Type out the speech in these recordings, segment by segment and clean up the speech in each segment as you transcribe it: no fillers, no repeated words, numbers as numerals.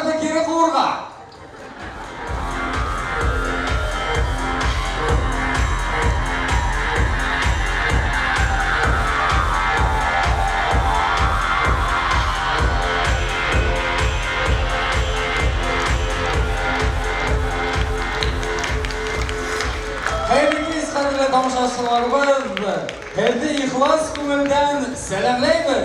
Хәтле кире ҡыуырға! Хәйерле кис, хәҙерле тамашасыларыбыҙ! Һеҙҙе ихлас күңелдән сәләмләйбеҙ!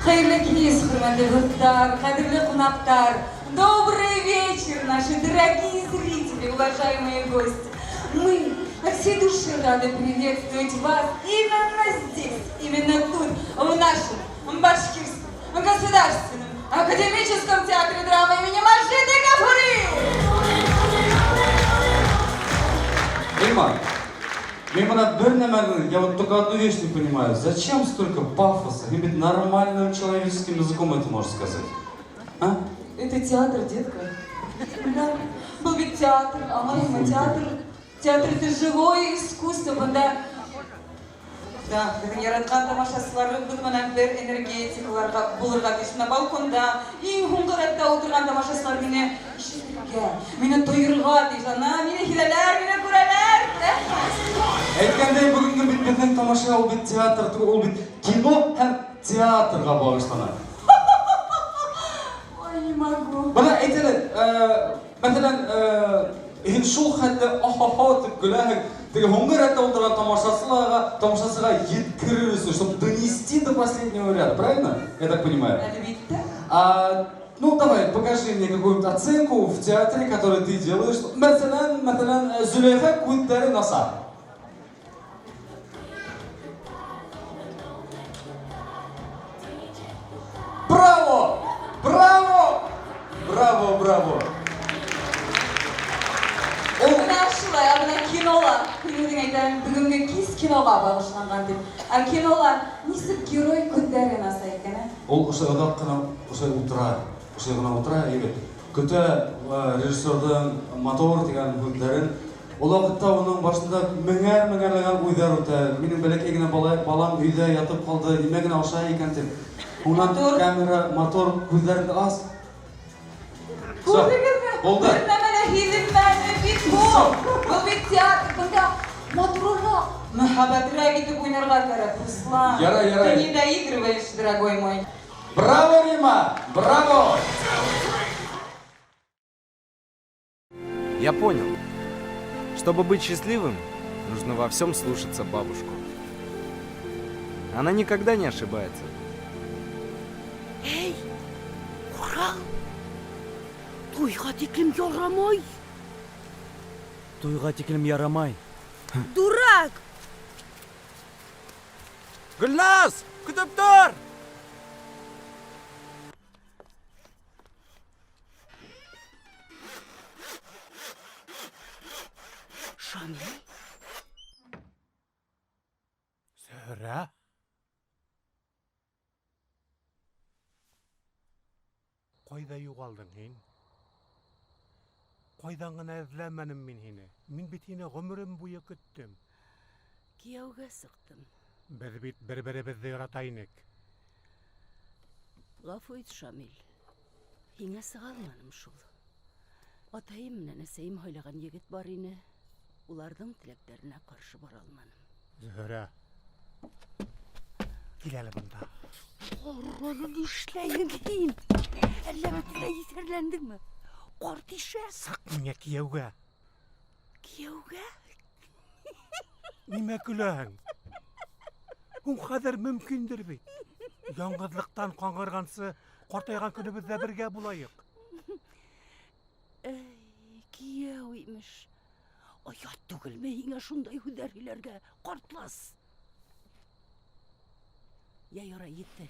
Хәйерле кис, хөрмәтле дуҫтар, ҡәҙерле ҡунаҡтар! Добрый вечер, наши дорогие зрители, уважаемые гости! Мы от всей души рады приветствовать вас именно здесь, именно тут, в нашем Башкирском государственном академическом театре драмы имени Мажиды Гафури! Римма, мин бына бер нәмәне, я вот только одну вещь не понимаю. Зачем столько пафоса? Һин бит нормальным человеческим языком это можешь сказать. А? Это театр, детка. Да, был ведь театр, аңлайһыңмы, театр. Театр это живое искусство, бында Да, беҙҙең яратҡан тамашасыларыбыҙ менән бер энергетикаларға булырға тейеш. Бына балконда, иң һуңғы рәттә ултырған тамашасылар мине ишетергә, мине тойорға тейеш. Ана, мине һиҙәләр, мине күрәләр. Әйткәндәй, бөгөнгө бит беҙҙең тамаша ул бит театр түгел, ул бит кино һәм театрға бағышлана. Ой, не могу. Бына әйт әле, мәҫәлән, һин шул хәтле ахахо тип көләһең, теге һуңғы рәттә ултырған тамашасыларға, тамашасыға еткерер өсөн, чтобы донести до последнего ряда, правильно? Я так понимаю. Әлбиттә. А, ну, давай, покажи мне какую-нибудь оценку в театре, которую ты делаешь. Мәҫәлән, мәҫәлән, Зөләйха күҙҙәре насар. Браво! Браво! Браво, браво! Ул Бына шулай, ә бына кинола. Мин үҙең әйтәм, бөгөнгө кис киноға бағышланған тип. Ә кинола нисек герой күҙҙәрен аса икән, ә? Ул ошо оҙаҡ ҡына ошо ултыра, ошо ғына ултыра, егет. Көтә режиссерҙың мотор тигән һүҙҙәрен. Ул ваҡытта уның башында меңәр меңәрләгән уйҙар үтә. Минең бәләкәй генә балам өйҙә ятып ҡалды, нимә генә ашай икән тип. Унан Мотор. камера, мотор, күҙҙәреңде ас. Всё, Күрҙегеҙме? булды. Бер нәмә лә һиҙелмәне бит был. Был бит театр, бында матурыраҡ, мөһабәтерәк итеп уйнарға кәрәк, Руслан. Ярай, ярай. Ты не доигрываешь, дорогой мой. Браво, Рима! Браво! Я понял. Чтобы быть счастливым, нужно во всем слушаться бабушку. Она никогда не ошибается. Эй, Урал! Туйға тиклем ярамай. Туйға тиклем ярамай. Дурак! Гөлназ! Көтөп тор! Шамил? Зөһрә? Ҡайҙа юғалдың һин? Ҡайҙан ғына эҙләмәнем мин һине? Мин бит һине ғүмерем буйы көттөм. Кейәүгә сыҡтым. Беҙ бит бер-беребеҙҙе ярата инек. Ғәфү ит, Шамил. Һиңә сыға алманым шул. Атайым менән әсәйем һайлаған егет бар ине. Уларҙың теләктәренә ҡаршы бара алманым. Зөһрә, кил әле бында. Ҡараны нишләйһең һин? Әллә бөтөнләй иҫәрләндеңме? Ҡарт ишәк. Сыҡ миңә кейәүгә. Кейәүгә? Нимә көләһең? Һуң хәҙер мөмкиндер бит. Яңғыҙлыҡтан ҡаңғырғансы, ҡартайған көнөбөҙҙә бергә булайыҡ. Эй, кейәү имеш. Оят түгелме һиңә шундай һүҙҙәр һөйләргә, ҡартлас? Йә, ярай, етте.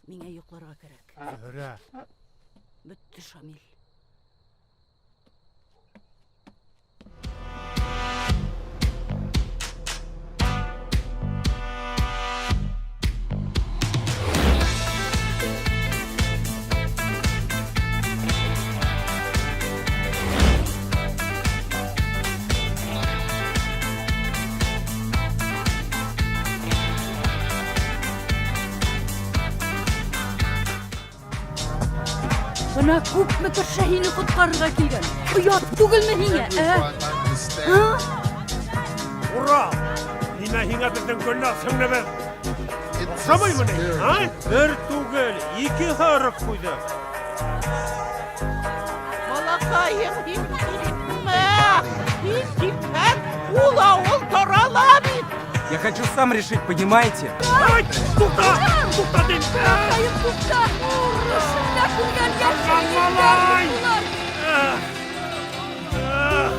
Миңә йоҡларға кәрәк. Зөһрә. Бөттө, Шамил. Бына күпме кеше һине ҡотҡарырға килгән. Оят түгелме һиңә, ә? Һа? Ура! Нимә һиңә беҙҙең Гөлназ һеңлебеҙ? Оҡшамаймы ни, а? Бер түгел, ике һарыҡ ҡуйҙы. Балаҡайым, һин китмә! Һин китһәң, ул ауыл тарала бит! Я хочу сам решить, понимаете? Ай, туҡта! Туҡта тим! Балаҡайым, туҡта! Төшөмдә күргән йәшел йөҙҙәр Малай! бит улар! Ах! Ах!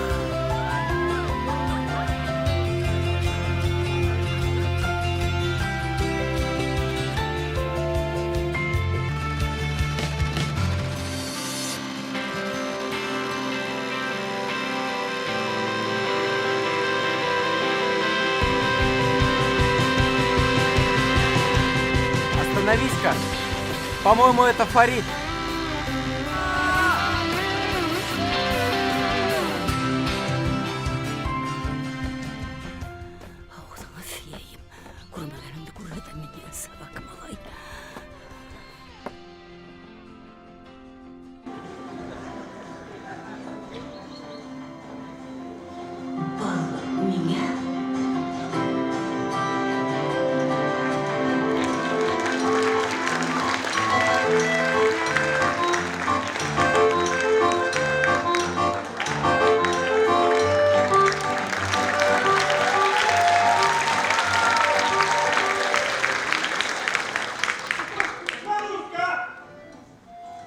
Остановись-ка! По-моему, это Фарид. Ауыҙыңа фейем. Күрмәгәнеңде күрһәтәм мин һиңә, собака малай. Был миңә. Маруська!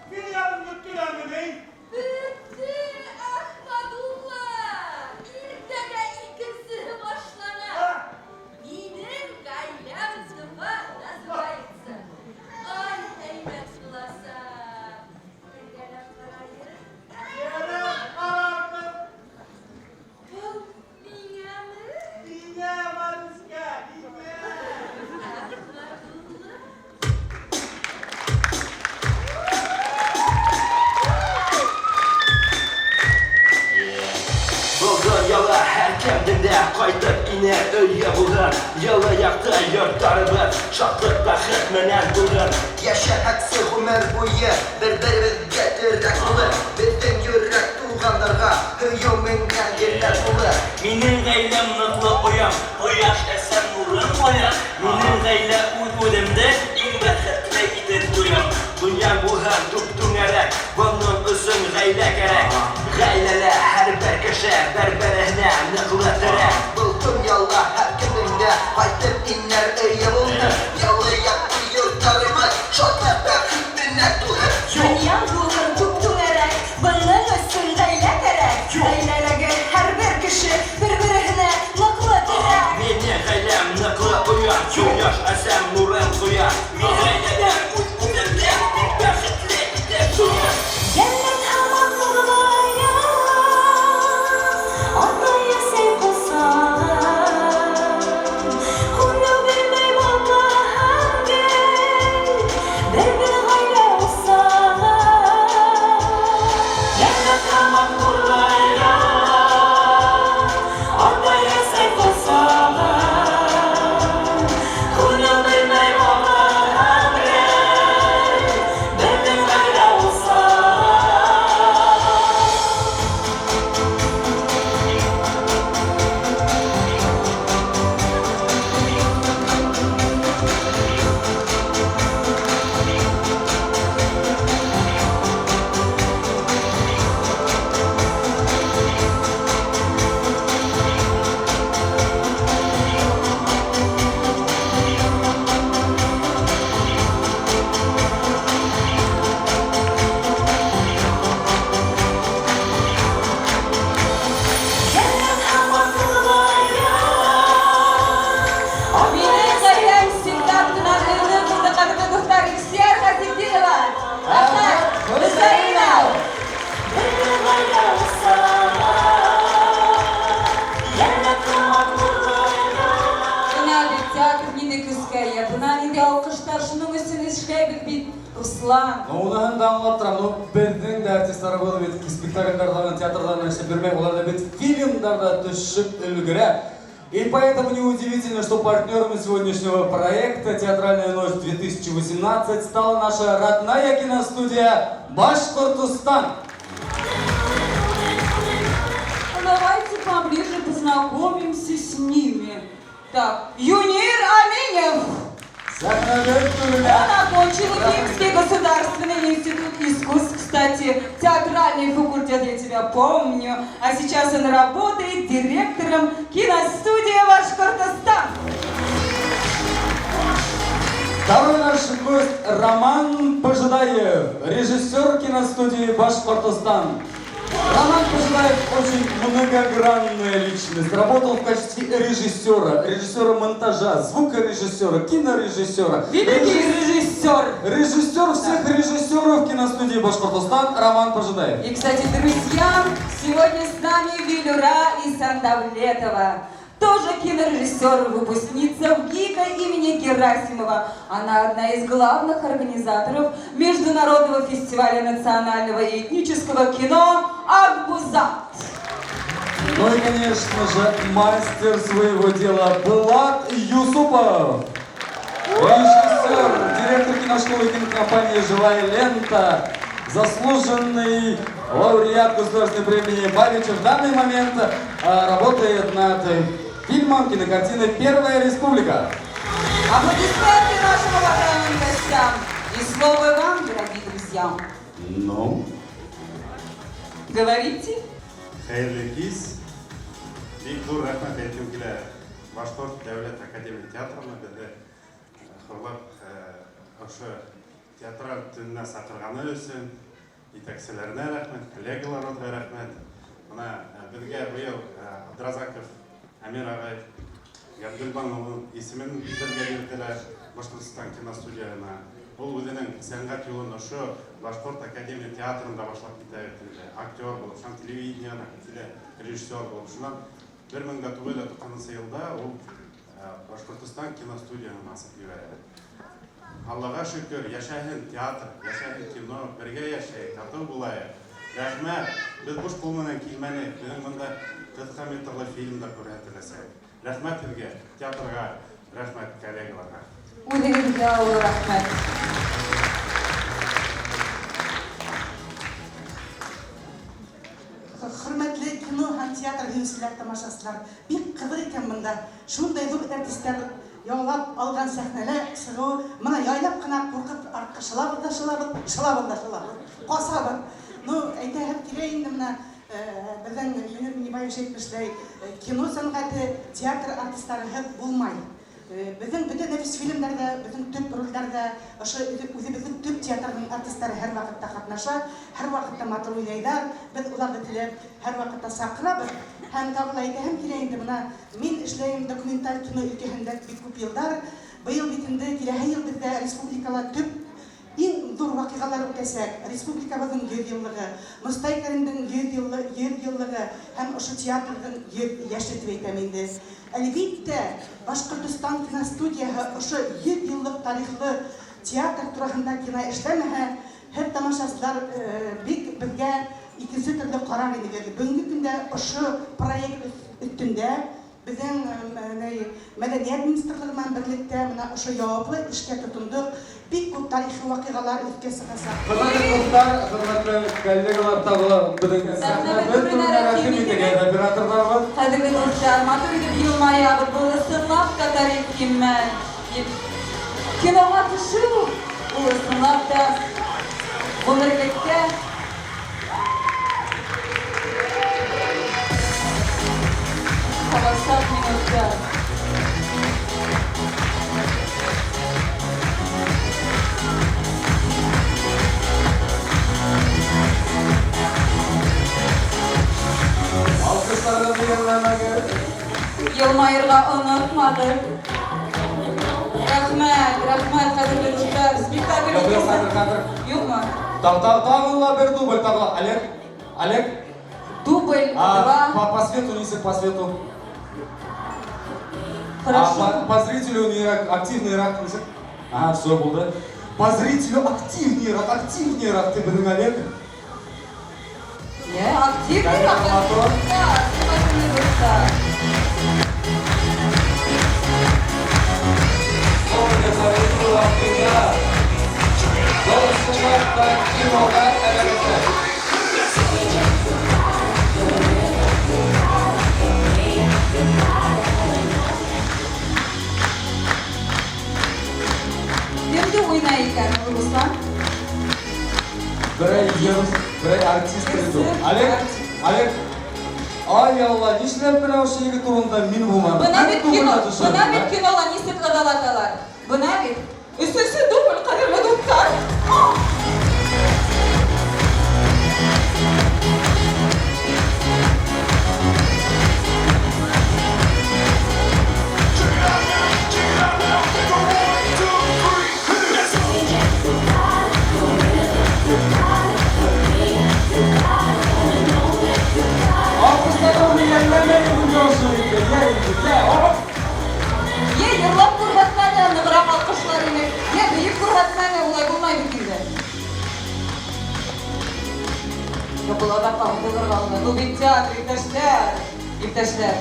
Филиалың бөттөләрме ни? Бөттө, Әхмәдулла! Иртәгә икенсеһе башлана. Минең ғаиләм два называется. Ай, һәйбәт буласаҡ. Бергәләп ҡарайыҡ. Ярар, ҡарарбыҙ. Был миңәме? Һиңә, Маруська, һиңә. Әхмәдулла. Бөгөн ялы һәр кемдең дә ҡайтып инер өйө булыр. Йылы яҡты йорттарыбыҙ шатлыҡ бәхет менән тулыр. Йәшәһәксе ғүмер буйы бер-беребеҙгә терәк булып, беҙҙең йөрәк туғандарға һөйөү менән генә тулы. Минең ғаиләм ныҡлы оям, ҡояш әсәм нурын ҡоям. Минең ғаилә үҙ-үҙемде иң бәхетле итеп тоям. Донъя булһын түп-түңәрәк, бының өсөн ғаилә кәрәк. Ғаиләлә һәр бер кеше бер-береһенә ныҡлы терәк. Был донъяла һәр кемдең дә ҡайтып инер өйө булһын. Йылы яҡты йорттарыбыҙ шатлыҡ бәхет менән тулы. Донъям булһын түп-түңәрәк, бының өсөн ғаилә кәрәк. Ғаиләләге һәр бер кеше бер-береһенә ныҡлы терәк. Минең ғаиләм ныҡлы оям, ҡояш әсәм нурын ҡоя. Мин ғаиләлә үҙ-үҙемде бик бәхетле итеп тоям. Йәннәт һымаҡ нурлы Атай-әсәй ҡосағын. Хурлау белмәй бабаһын гел, беҙҙең ғаилә усағын. Йәннәт һымаҡ нурлы Атай-әсәй ҡосағын. Хурлау белмәй бабаһын гел, беҙҙең ғаилә усағын. Йәннәт һымаҡ нурлы Минең ғаиләм всегда ҡунағыны булды, ҡәҙерле дуҫтар, Илсөйәр Ғәзетдинова, Әхмәт Хөсәйенов. Беҙҙең ғаилә усағы. Йәннәт һымаҡ нурлы Бына бит театр ниндәй көскә эйә, бына ниндәй алҡыштар, шуның өсөн эшләйбеҙ бит, Руслан. Ну, уныһын да аңлап торам. Ну, беҙҙең дә артистарыбыҙ бит спектаклдәрҙә, театрҙа эшләп йөрөмәй, улар ҙа бит фильмдарҙа төшөп өлгөрә. И поэтому неудивительно, что партнером сегодняшнего проекта «Театральная ночь-2018» стала наша родная киностудия «Башкортостан». Давайте поближе познакомимся с ними. Так, Юнир Аминев. Сәхнәбеҙ түренә. Он окончил Уфимский государственный институт искусств, кстати, театральный факультет, я тебя помню. А сейчас он работает директором киностудии «Башкортостан». Второй наш гость Роман Пожидаев, режиссер киностудии «Башкортостан». Роман Пожидаев очень многогранная личность. Работал в качестве режиссера, режиссера монтажа, звукорежиссера, кинорежиссера. Великий режиссер. Режиссер всех режиссеров киностудии «Башкортостан» Роман Пожидаев. И, кстати, друзья, сегодня с нами Вилюра Исандавлетова. Тоже кинорежиссер, выпускница ВГИКа имени Герасимова. Она одна из главных организаторов Международного фестиваля национального и этнического кино «Акбузат». Ну и, конечно же, мастер своего дела Булат Юсупов. Режиссер, директор киношколы кинокомпании «Живая лента», заслуженный лауреат государственной премии Бабича, в данный момент работает над фильмом кинокартины «Первая республика». Аплодисменты нашим уважаемым гостям. И слово вам, дорогие друзья. Ну? Говорите. Хәйерле кис. Бик ҙур рәхмәт әйткем килә Башҡорт дәүләт академия театрына беҙҙе хурлап ошо театраль төнөнә саҡырғаны өсөн, етәкселәренә рәхмәт, коллегаларыбыҙға рәхмәт. Бына беҙгә быйыл Абдразаков Әмир ағай Ғәбделбан улының исемен беҙгә бирҙеләр Башҡортостан киностудияһына. Ул үҙенең сәнғәт юлын ошо Башҡорт академия театрында башлап китә бит инде. Актер булып, шунан телевидениена, телережиссер булып, шунан 1990 йылда ул Башҡортостан киностудияһын асып ебәрә. Аллаға шөкөр, йәшәһен театр, йәшәһен кино, бергә йәшәйек, татыу булайыҡ. Рәхмәт, беҙ буш ҡул менән килмәнек, беҙҙең бында ҡыҫҡа метрлы фильмдар күрһәтеләсәк. Рәхмәт һеҙгә, театрға, рәхмәт коллегаларға. Үҙегеҙгә оло рәхмәт. Хөрмәтле кино һәм театр һөйөүселәр, тамашасылар, бик ҡыҙыҡ икән бында. Шундай ҙур артистар яулап алған сәхнәлә сығыу, бына яйлап ҡына ҡурҡып артҡа шылабыҙ ҙа шылабыҙ, шылабыҙ ҙа шылабыҙ, ҡасабыҙ. Ну, әйтәһем килә инде бына, беҙҙең Юнир Миннебаевич әйтмешләй, кино сәнғәте театр артистарыһыҙ булмай. Беҙҙең бөтә нәфис фильмдарҙа, беҙҙең төп ролдәрҙә, ошо үҙебеҙҙең төп театрҙың артистары һәр ваҡытта ҡатнаша, һәр ваҡытта матур уйнайҙар, беҙ уларҙы теләп һәр ваҡытта саҡырабыҙ. Һәм тағы ла әйтәһем килә инде, бына мин эшләйем документаль кино өлкәһендә бик күп йылдар. Быйыл бит инде киләһе йыл беҙҙә республикала төп иң ҙур ваҡиғалар үтәсәк. Республикабыҙҙың 100 йыллығы, Мостай Кәримдең 100 йыллығы һәм ошо театрҙың 100 йәше тип әйтәм инде. Әлбиттә, Башҡортостан киностудияһы ошо 100 йыллыҡ тарихлы театр тураһында кино эшләмәһә, һеҙ тамашасылар бик беҙгә икенсе төрлө ҡарар инегеҙ. Бөгөнгө көндә ошо проект өҫтөндә беҙҙең мәҙәниәт министрлығы менән берлектә бына ошо яуаплы эшкә тотондоҡ. Бик күп тарихи ваҡиғалар өҫкә сығасаҡ. Хөрмәтле дуҫтар, хөрмәтле коллегалар, тағы ла беҙҙең сәхнәбеҙ түренә рәхим итегеҙ, операторҙарыбыҙ. Ҡәҙерле дуҫтар, матур итеп йылмаябыҙ, был ысынлап та тарихи мәл. Киноға төшөү, ул ысынлап та ғүмерлеккә. Ҡаласаҡ минуттар. Алҡыштарығыҙ йәлләмәгеҙ. Йылмайырға онотмағыҙ. Рәхмәт, рәхмәт, ҡәҙерле дуҫтар. Спектакль Юҡ, юҡ, үткән. хәҙер, хәҙер. Юҡмы? Тағы ла бер дубль, тағы ла. Олег, Олег. Дубль, два. По свету, нисек по свету. Хорошо. По зрителю не активный рак, нисек? Ага, все, булды. По зрителю активнейрәк, активнейрәк, ты беҙҙең Олег. Не, активный Камера рак. мотор. Да, хөрмәтле дуҫтар. ваҡытында был ысынлап та киноға әйләнәсәк. Кемде уйнай икән, Руслан? Берәй йыр, берәй артист инде ул. Олег, Олег, ай Алла, нишләп менә ошо егет турында мин булмадым? Бына бит кино, Күңелгә бына бит төшөрдем, кинола нисек ыҙалаталар. Бына бит. Өсөнсө дубль, ҡәҙерле дуҫтар. Алҡышларҙы йәлләмәй инде ошо егет. Йә, егет, йә, оп. Йә йырлап күрһәтмәне, нығыраҡ алҡышлар ине. Йә бейеп күрһәтмәне, улай булмай бит инде. Юҡ, ул аҙаҡҡа һуҙылырға алды. Был бит театр, иптәштәр, иптәштәр.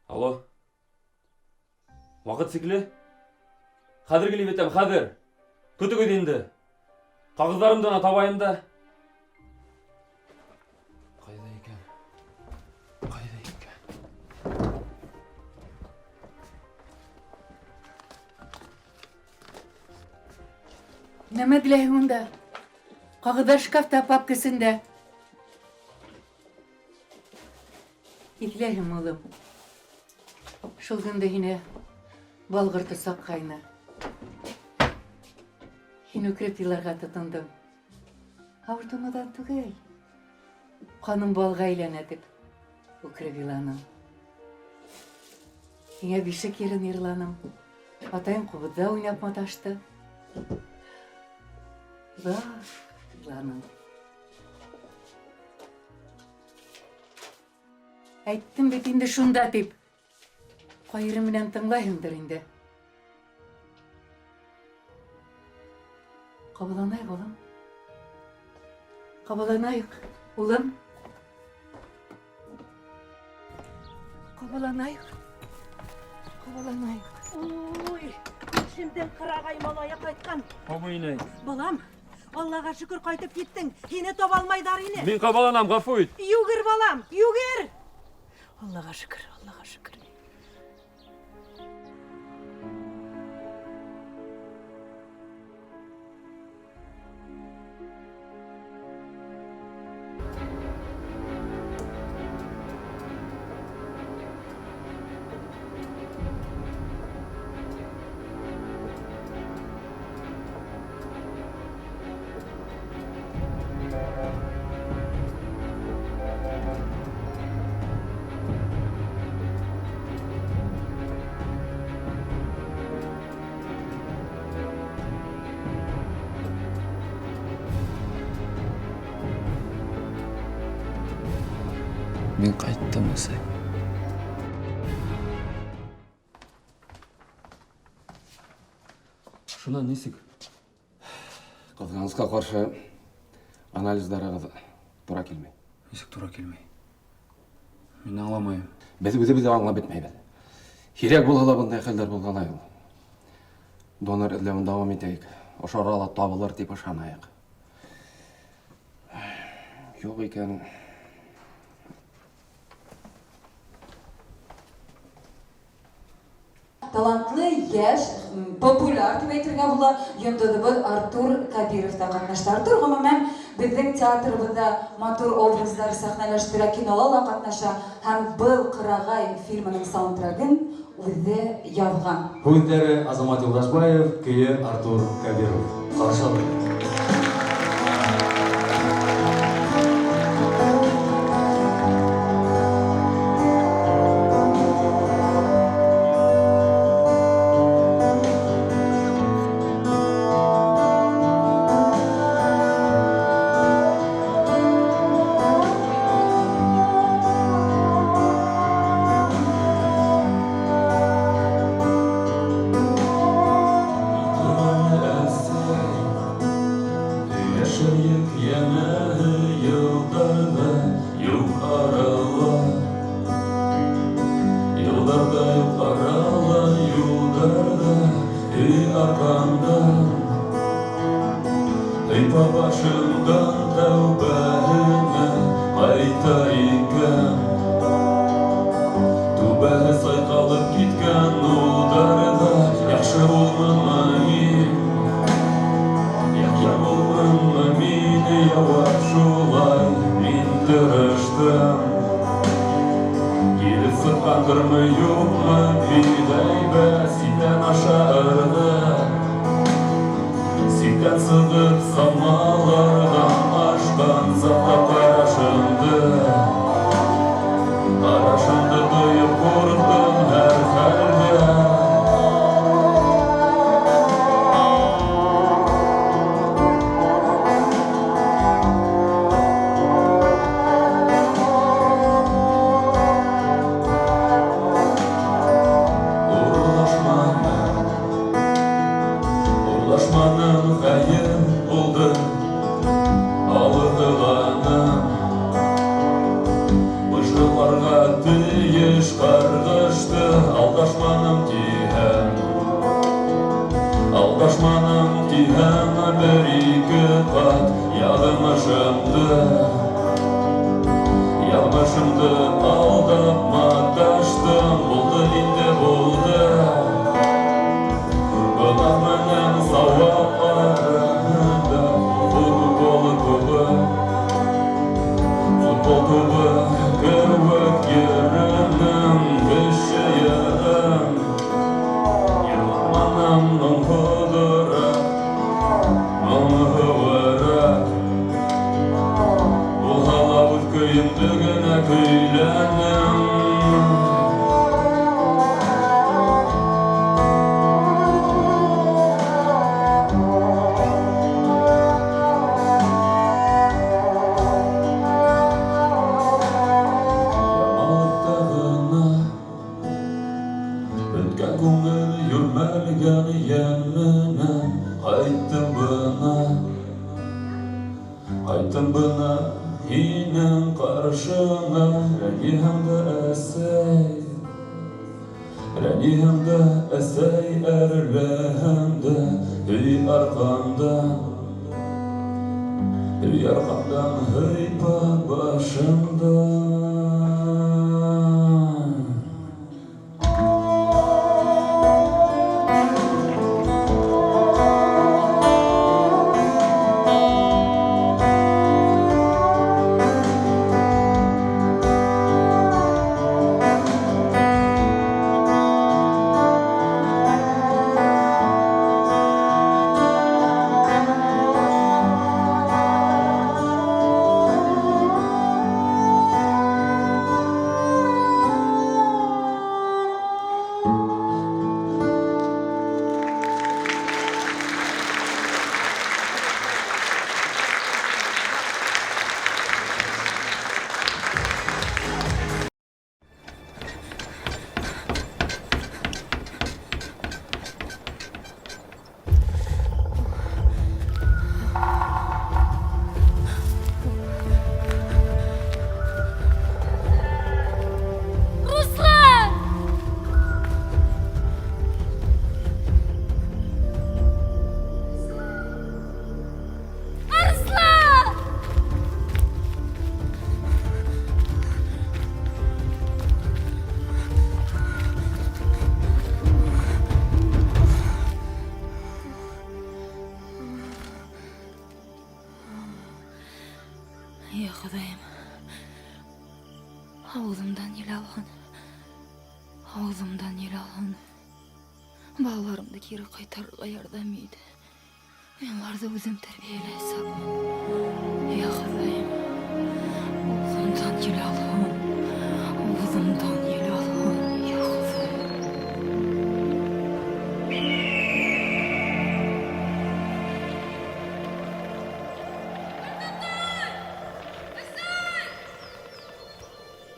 Алло. Ваҡыт сикле? Хәҙер килеп етәм, хәҙер. Көтөгөҙ инде. Ҡағыҙҙарымды ғына табайым да. Ҡайҙа икән? Ҡайҙа икән? Нәмә теләйһең унда? Ҡағыҙҙар шкафта, папкасында. Иҫләйһең, улым. Шул көндө һине бал ҡорто саҡҡайны. Һин үкереп иларға тотондоң. Ауыртыныуҙан түгел. Ҡаным балға әйләнә тип үкереп иланым. Һиңә бишек йырын йырланым. Атайым ҡубыҙҙа уйнап маташты. Оҙаҡ иланым. Әйттем бит инде шунда тип. Ҡайыры менән тыңлайһыңдыр инде. Ҡабаланайыҡ, улым. Ҡабаланайыҡ, улым. Ҡабаланайыҡ. Ҡабаланайыҡ. Ой, күршемдең ҡырағай малайы ҡайтҡан. Һаумы, инәй. Балам, Аллаға шөкөр ҡайтып киттең. Һине таба алмайҙар ине. Мин ҡабаланам, ғәфү ит. Йүгер, балам, йүгер. Аллаға шөкөр, Аллаға шөкөр. Мин ҡайттым, әсәй. Шунан нисек? Ҡыҙғанысҡа ҡаршы анализдарығыҙ тура килмәй. Нисек тура килмәй? Мин аңламайым. Беҙ үҙебеҙ ҙә аңлап бөтмәйбеҙ. Һирәк булһа ла бындай хәлдәр булғанай ул. Донор эҙләүен дауам итәйек. Ошо арала табылыр тип ышанайыҡ. Юҡ икән. Талантлы, йәш, популяр тип әйтергә була йондоҙобоҙ Артур Кабиров та ҡатнашты. Артур ғөмүмән беҙҙең театрыбыҙҙа матур образдар сәхнәләштерә, кинола ла ҡатнаша һәм был Ҡырағай фильмының саундтрегын үҙе яҙған. Һүҙҙәре Азамат Юлдашбаев, көйө Артур Кабиров. Ҡаршы алығыҙ. Өй арҡамдан, һыйпа башымдан тәүбәһенә ҡайта икән. Түбәһе сайҡалып киткән ударҙа яҡшы булманмы мин? Яҡшы булманмы мин? Яуап шулай, мин тырыштым. Килеп сыҡҡандырмы, юҡмы, биғәйбә ситтән аша ырғы. Ситтән сығып самаларҙан ашҡан саҡта ҡарашымды. Ҡарашымды тойоп ҡурҡтым һәр хәлдә. Урлашманым, урлашманым, хәйер булды, алығыланым. Выжыларға тейеш ҡарғышты, алдашманым тиһәм. Алдашманым тиһәм, бер-ике ҡат яҙмышымды. Яҙмышымды алдап маташтым, булды инде, булды. Гонаһ менән сауап араһында футбол тубы. Футбол тубы кеүек йөрөнөм кеше йырын. Йырламаным моңһоҙораҡ, моңһоуыраҡ. Булһа ла үҙ көйөмдө генә көйләнем. Ямалыҡта ғына бөткән күңел йүрмәлгән йән менән ҡайттым бына. Ҡайттым бына һинең ҡаршыңа, рәнйеһәм дә әсәй. Рәнйеһәм дә әсәй, әрләһәм дә һөй арҡамдан. Һөй арҡамдан, һыйпа башымдан. Руслан! Арыслан! Йә Хоҙайым, ауыҙымдан ел алһын, ауыҙымдан ел алһын. Балаларымды кире ҡайтарырға ярҙам ит. Мин уларҙы үҙем тәрбиәләйәсәкмен. Йә Хоҙайым, ауыҙымдан ел алһын, ауыҙымдан ел алһын, йә Хоҙайым.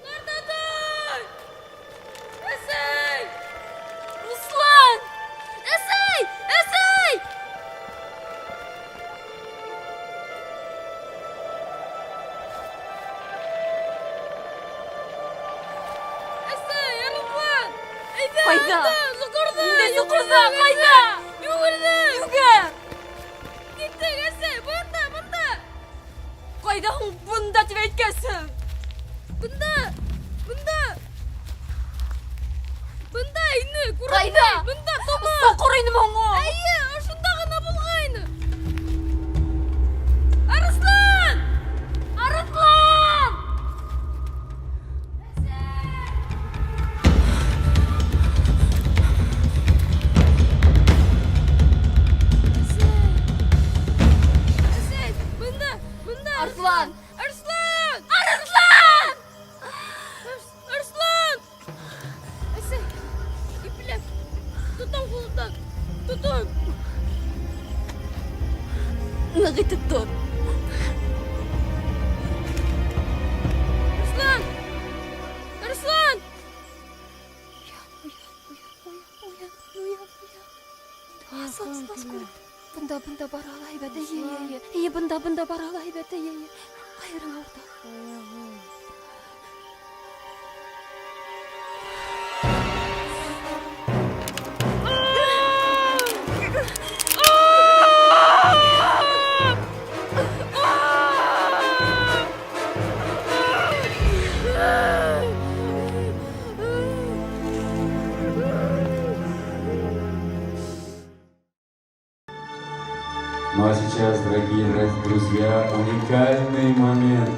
Ҡартатай! Әсәй! Руслан! Әсәй! Әсәй! Әсәй, Арыҫлан! Әйҙә, Ҡайҙа? анда, соҡорҙа, Ниндәй соҡорҙа, соҡорҙа? ҡайҙа? Ныҡ итеп тот. Руслан! Руслан! Бында, бында бара ла һәйбәт, эйе, эйе, эйе. Эйе, бында, бында бара ла һәйбәт, эйе, эйе. Ҡайырың ауырта. Ну а сейчас, дорогие друзья, уникальный момент.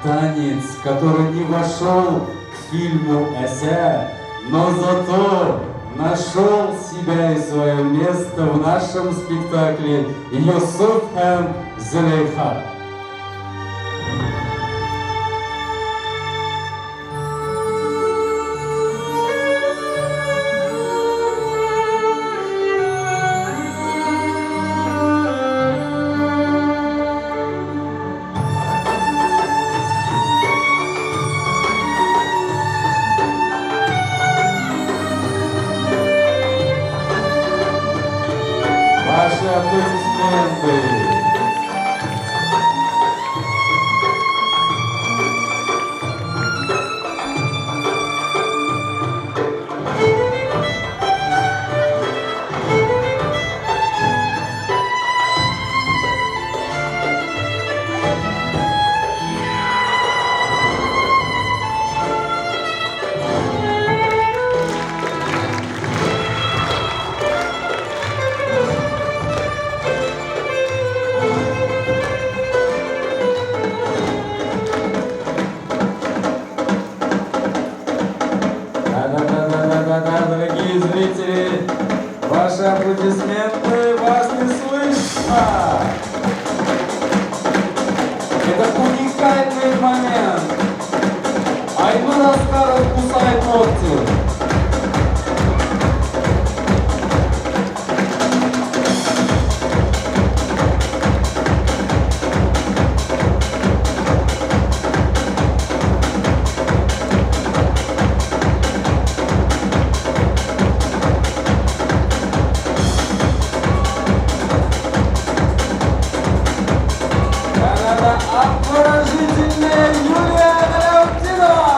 Танец, который не вошел к фильму «Эсэ», но зато нашел себя и свое место в нашем спектакле «Йософ һәм Зөләйха». Ваши аплодисменты. Да-да-да-да-да-да, дорогие зрители, ваши аплодисменты, вас не слышно. Это уникальный момент. Айнур Аскаров кусает ногти. Да-да-да, обворожительная Юлия Галяутдинова!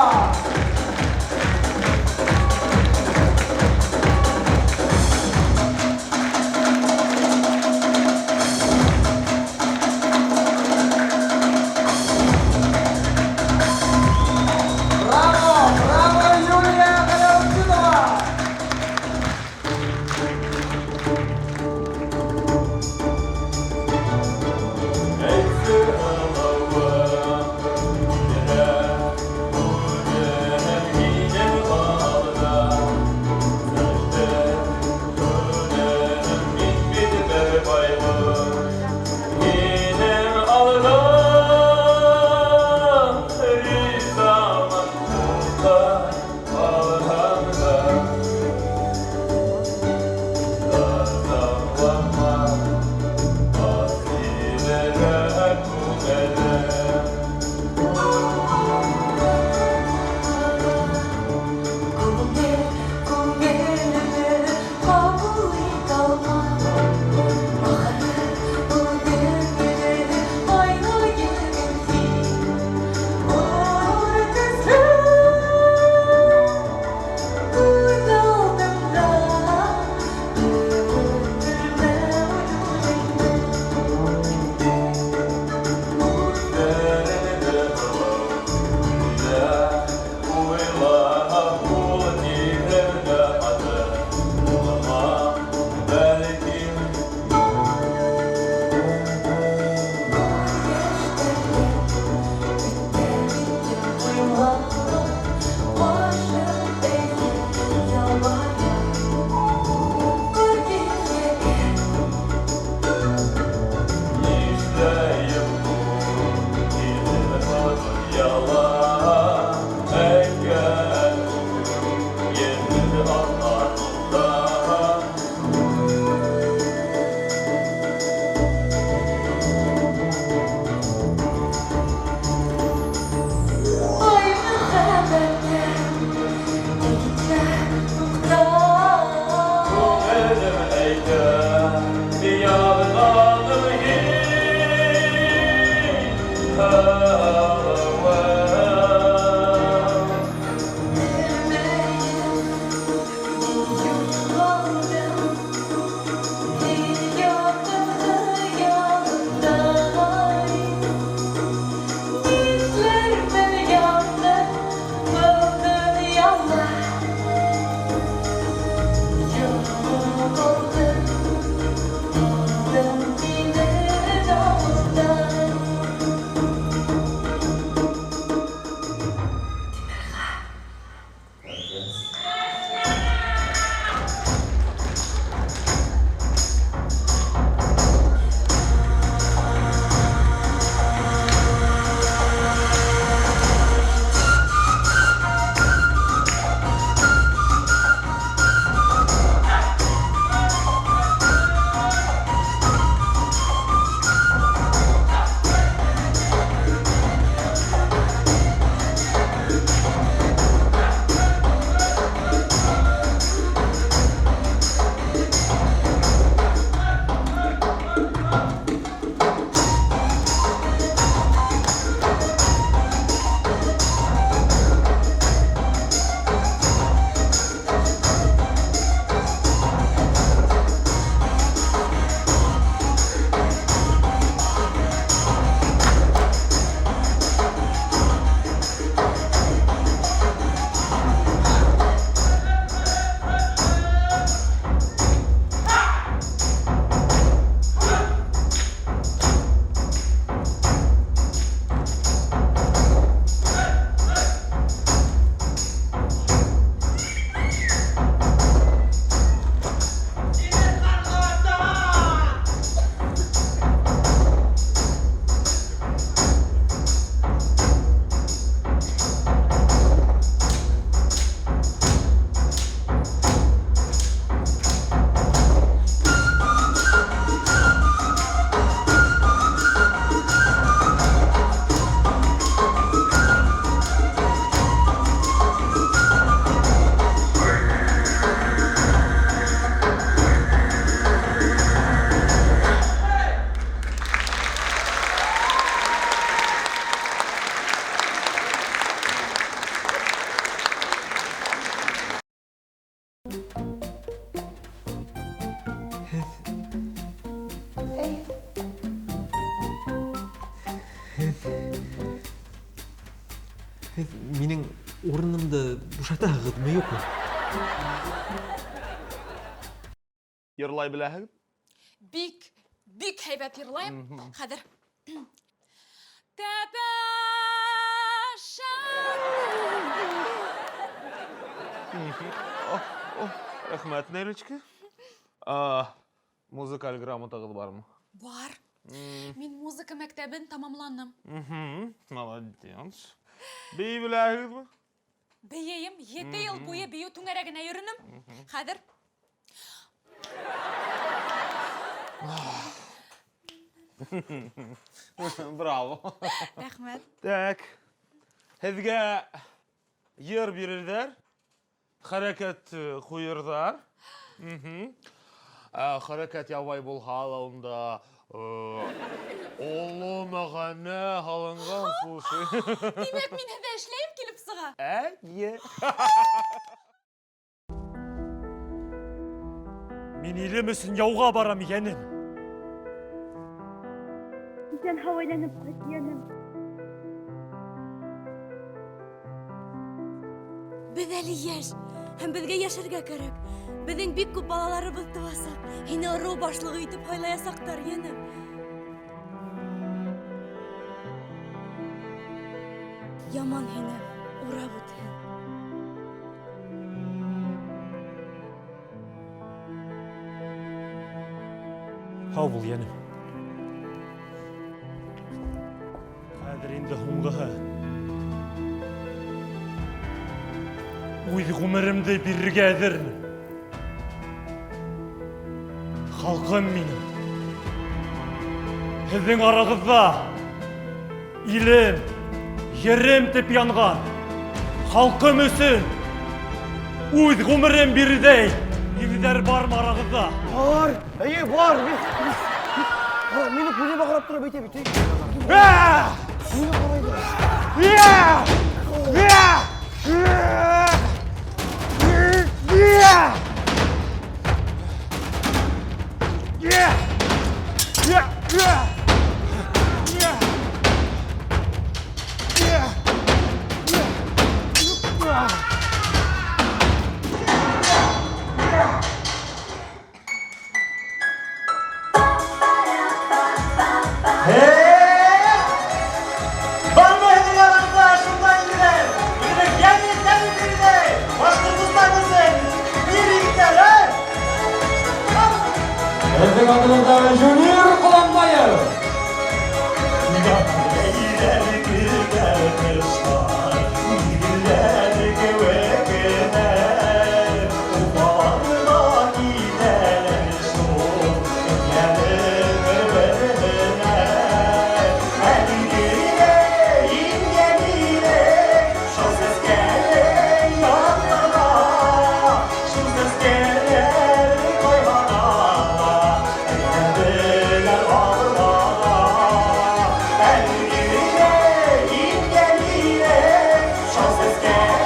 Һеҙ минең урынымды бушатаһығыҙмы, юҡмы? Йырлай беләһегеҙ? Бик, бик һәйбәт йырлайым. Хәҙер. Тәпә Рәхмәт, Нелечка. Музыкаль грамотағыҙ бармы? Бар. Мин музыка мәктәбен тамамланым. Молодец. Бейей беләһегеҙме? Бейейем, 7 йыл буйы бейеү түңәрәгенә йөрөнөм. Хәҙер. Браво. Рәхмәт. Так. Һеҙгә йыр бирерҙәр, хәрәкәт ҡуйырҙар. Хәрәкәт ябай булһа ла унда оло мәғәнә һалынған, слушай. Тимәк, мин һеҙҙә эшләйем килеп сыға. Әйе. Мин илем өсөн яуға барам, йәнем. Иҫән-һау әйләнеп ҡайт, йәнем. Беҙ әле йәш, һәм беҙгә йәшәргә кәрәк. Беҙҙең бик күп балаларыбыҙ тыуасаҡ. Һине ырыу башлығы итеп һайлаясаҡтар, йәнем. Яман һине урап үтһен. Һау бул, йәнем. Хәҙер инде һуңғыһы. Үҙ ғүмеремде бирергә әҙермен. Халҡым минең. Һеҙҙең арағыҙҙа илем, ерем тип янған халҡым өсөн үҙ ғүмерем бирерҙәй ирҙәр бармы арағыҙҙа? Бар, эйе, бар. Мине күҙемә ҡарап тороп әйтә бит. Мине ҡарай. Бармы һеҙҙең арағыҙҙа шундай ирҙәр? Үҙенең йәнен тәнен бирерҙәй Башҡортостан өсөн ир-егеттәр, ә? Һеҙҙең алдығыҙҙа Юнир Ҡоланбаев. Шау сәскәле.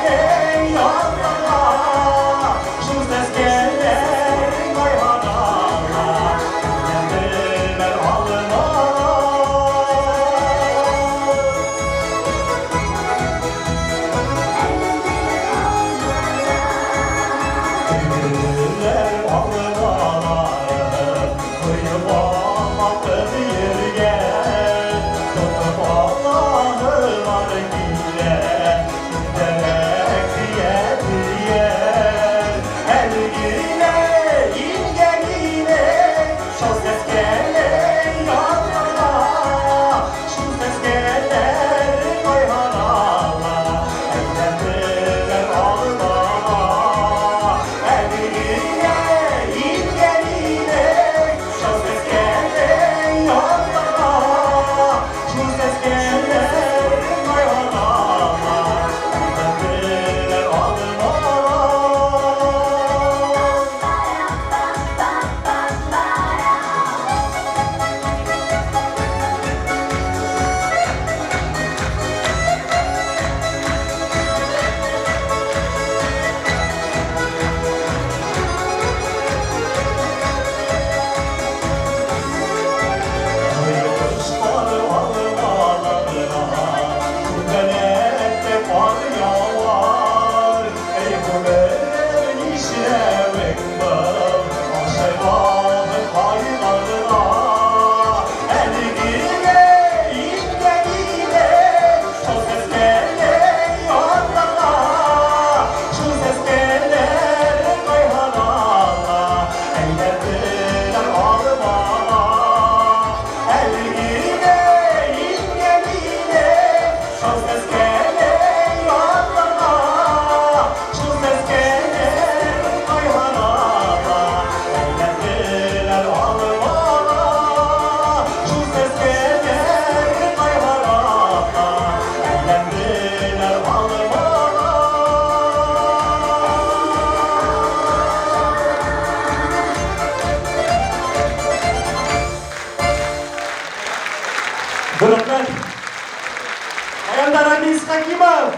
Хәкимов!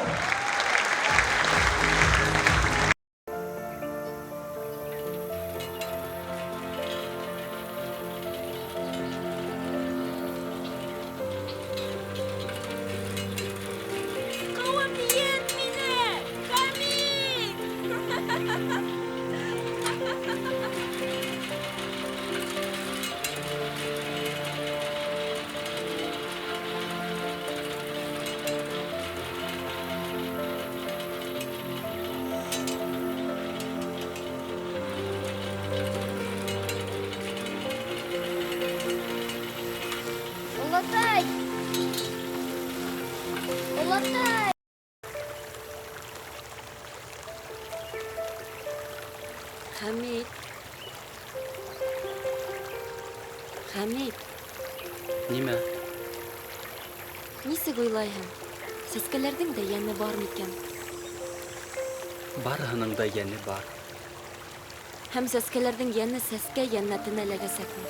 Ҡыуып ет мине! Хәмит! Олатай! Олатай! Хәмит. Хәмит, Нимә? нисек уйлайһың? Сәскәләрҙең дә йәне бар микән? Барыһының да йәне бар. Һәм сәскәләрҙең йәне сәскә йәннәтенә эләгәсәкме?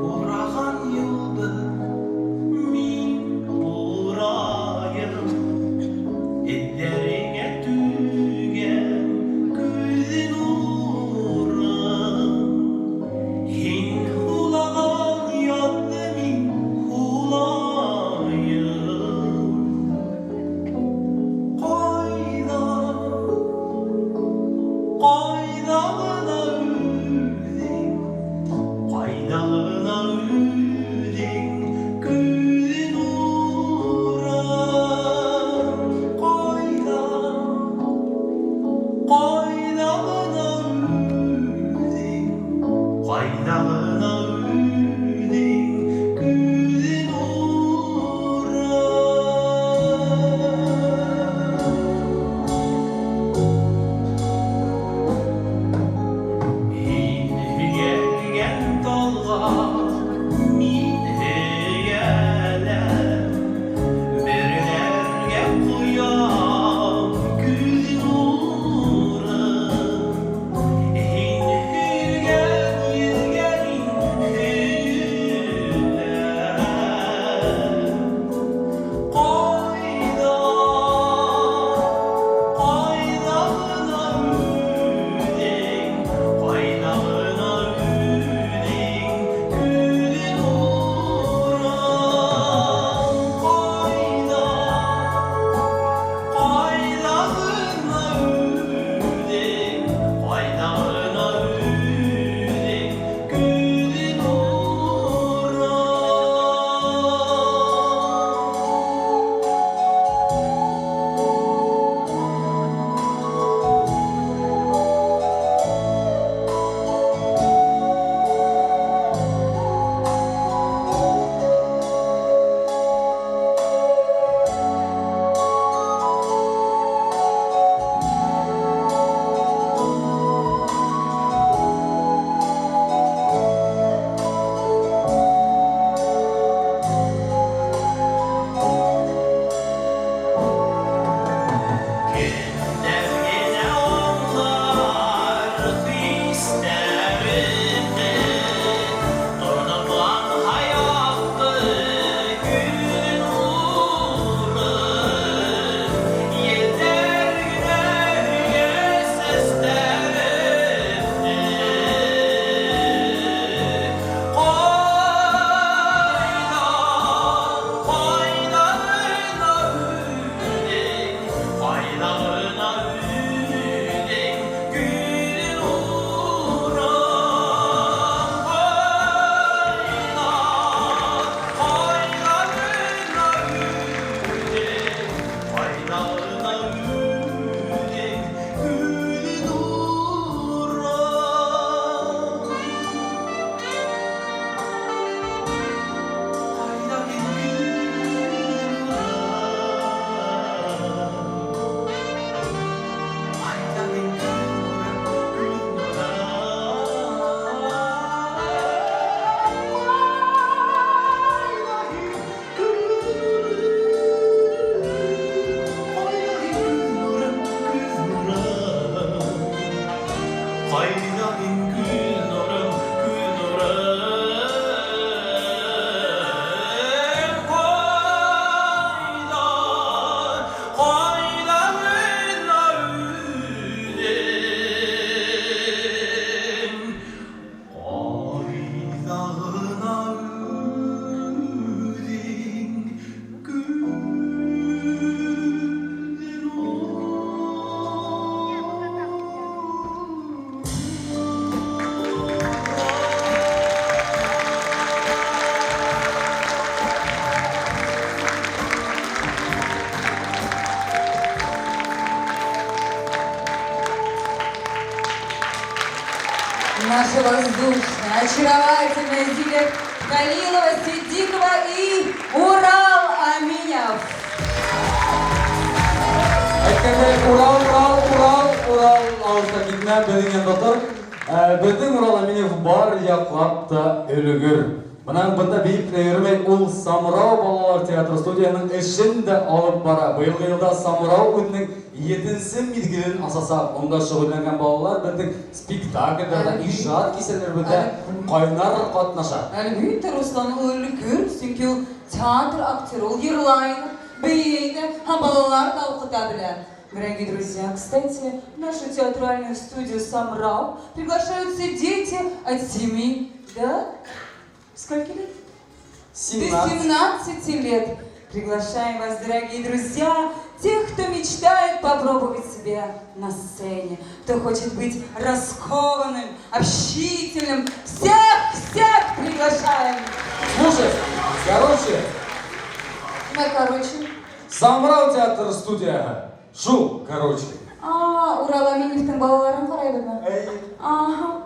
Ураған юлды мин урайым, Эҙҙәреңә түгәм күҙ нурын. Һин һулаған яҙҙы мин һулайым. Ҡайҙа, ҡайҙа ғына үҙең, ҡайҙа ғына үҙең, күҙ нурым. Ҡайҙа, ҡайҙа ғына үҙең, ҡайҙа ғына үҙең, күҙ нурым. Һин һөйәлгән талға мин һөйәләм, Бөрөләргә ҡоям күҙ нурын. Һин һөйөлгән елгә мин Наша воздушная, очаровательная Зиля Халилова, Сидикова и Урал Аминев. Әйткәндәй, Урал, Урал, Урал, Урал алыҫҡа китмә, беҙҙең янда тор. Беҙҙең Урал Аминев бар яҡлап та өлгөр. Бына бында бейеп кенә йөрөмәй, ул Самрау балалар театры студияһының эшен дә алып бара. Быйылғы йылда Самрау үҙенең 7-нсе миҙгелен асасаҡ. Унда шөғөлләнгән балалар беҙҙең спектаклдәрҙә, ижад кисәләребеҙҙә ҡайнар ҡатнаша. Әлбиттә, Руслан ул өлгөр, сөнки ул театр актеры, ул йырлай, бейей ҙә, һәм балалар ҙа уҡыта белә. Дорогие друзья, кстати, в нашу театральную студию «Самрау» приглашаются дети от 7 до... Сколько лет? До 17 лет. Приглашаем вас, дорогие друзья, тех, кто мечтает попробовать себя на сцене, кто хочет быть раскованным, общительным. Всех, всех приглашаем! Слушай, короче... Ну, короче. Самрау театр студияһы. Шу, короче. А, Урал Аминевтың балаларын ҡарайбыҙмы? Ага.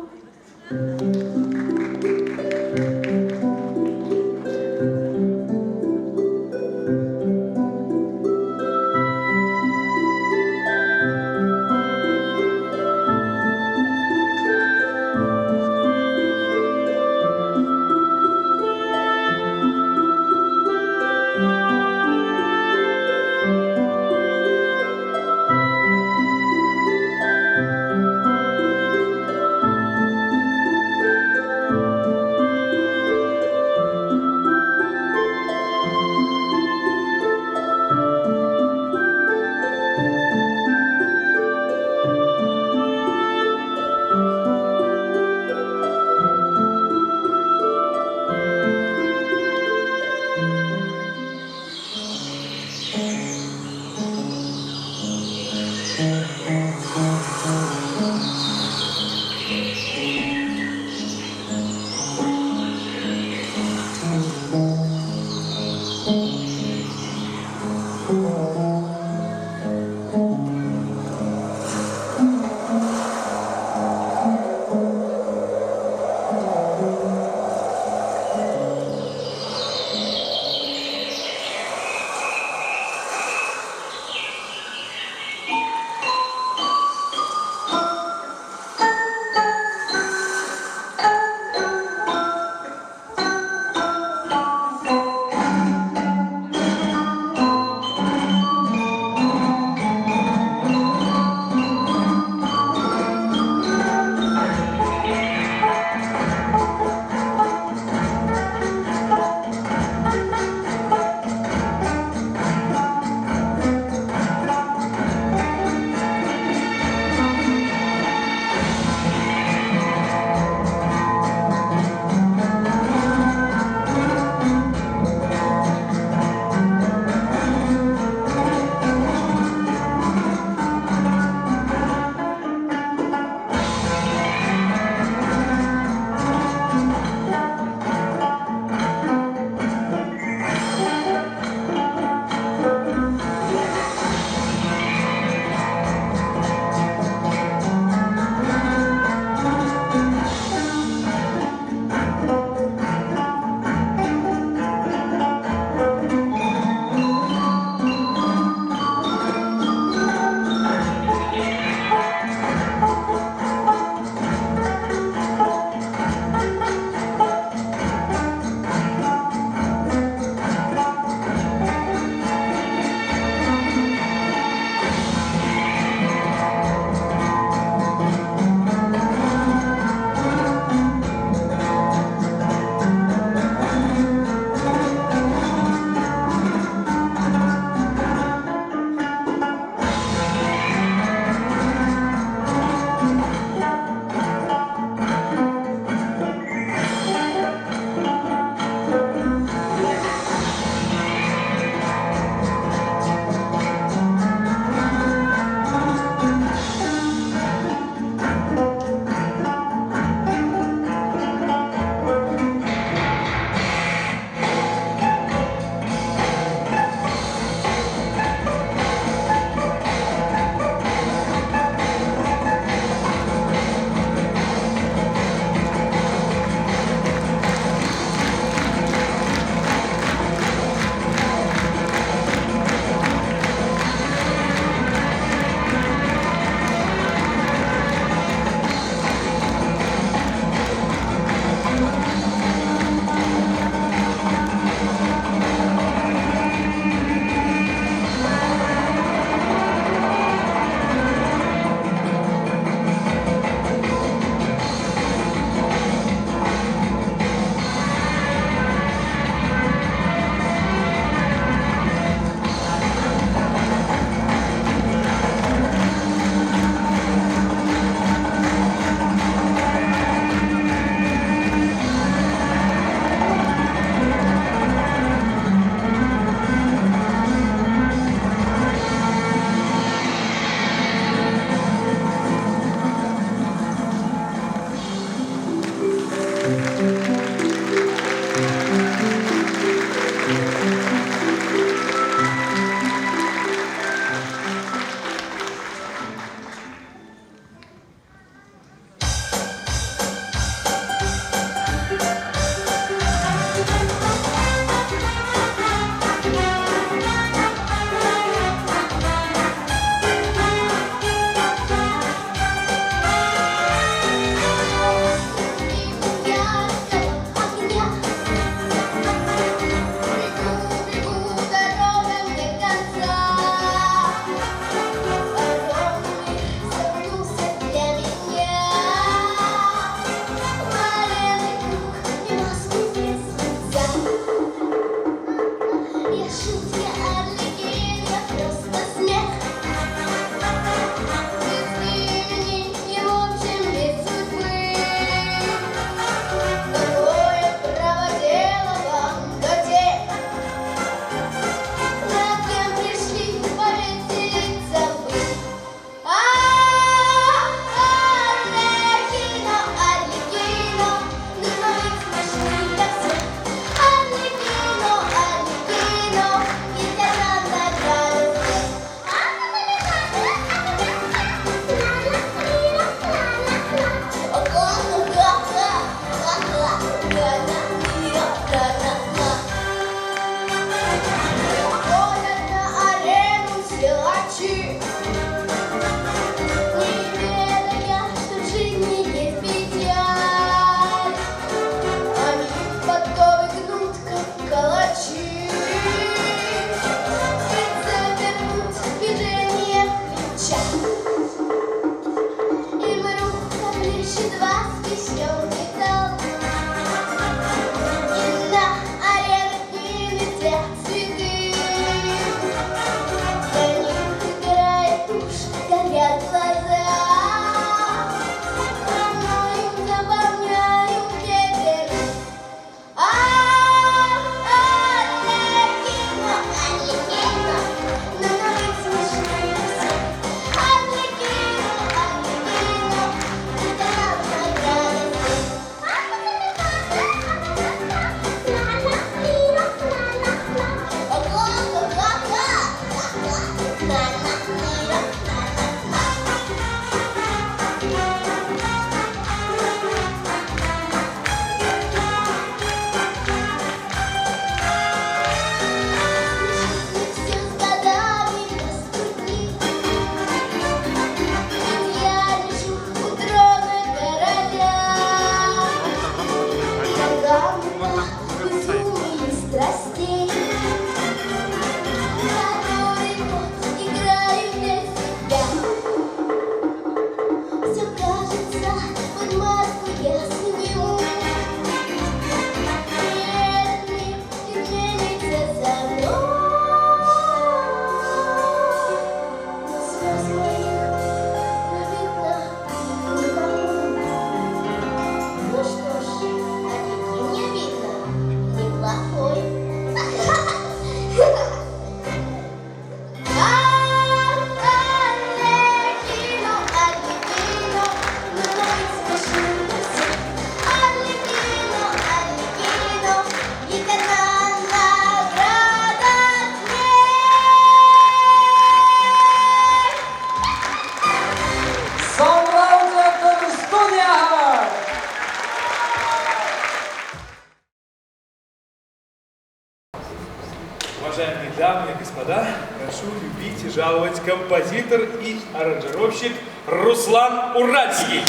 Дамы и господа, прошу любить и жаловать композитор и аранжировщик Руслан Уральский.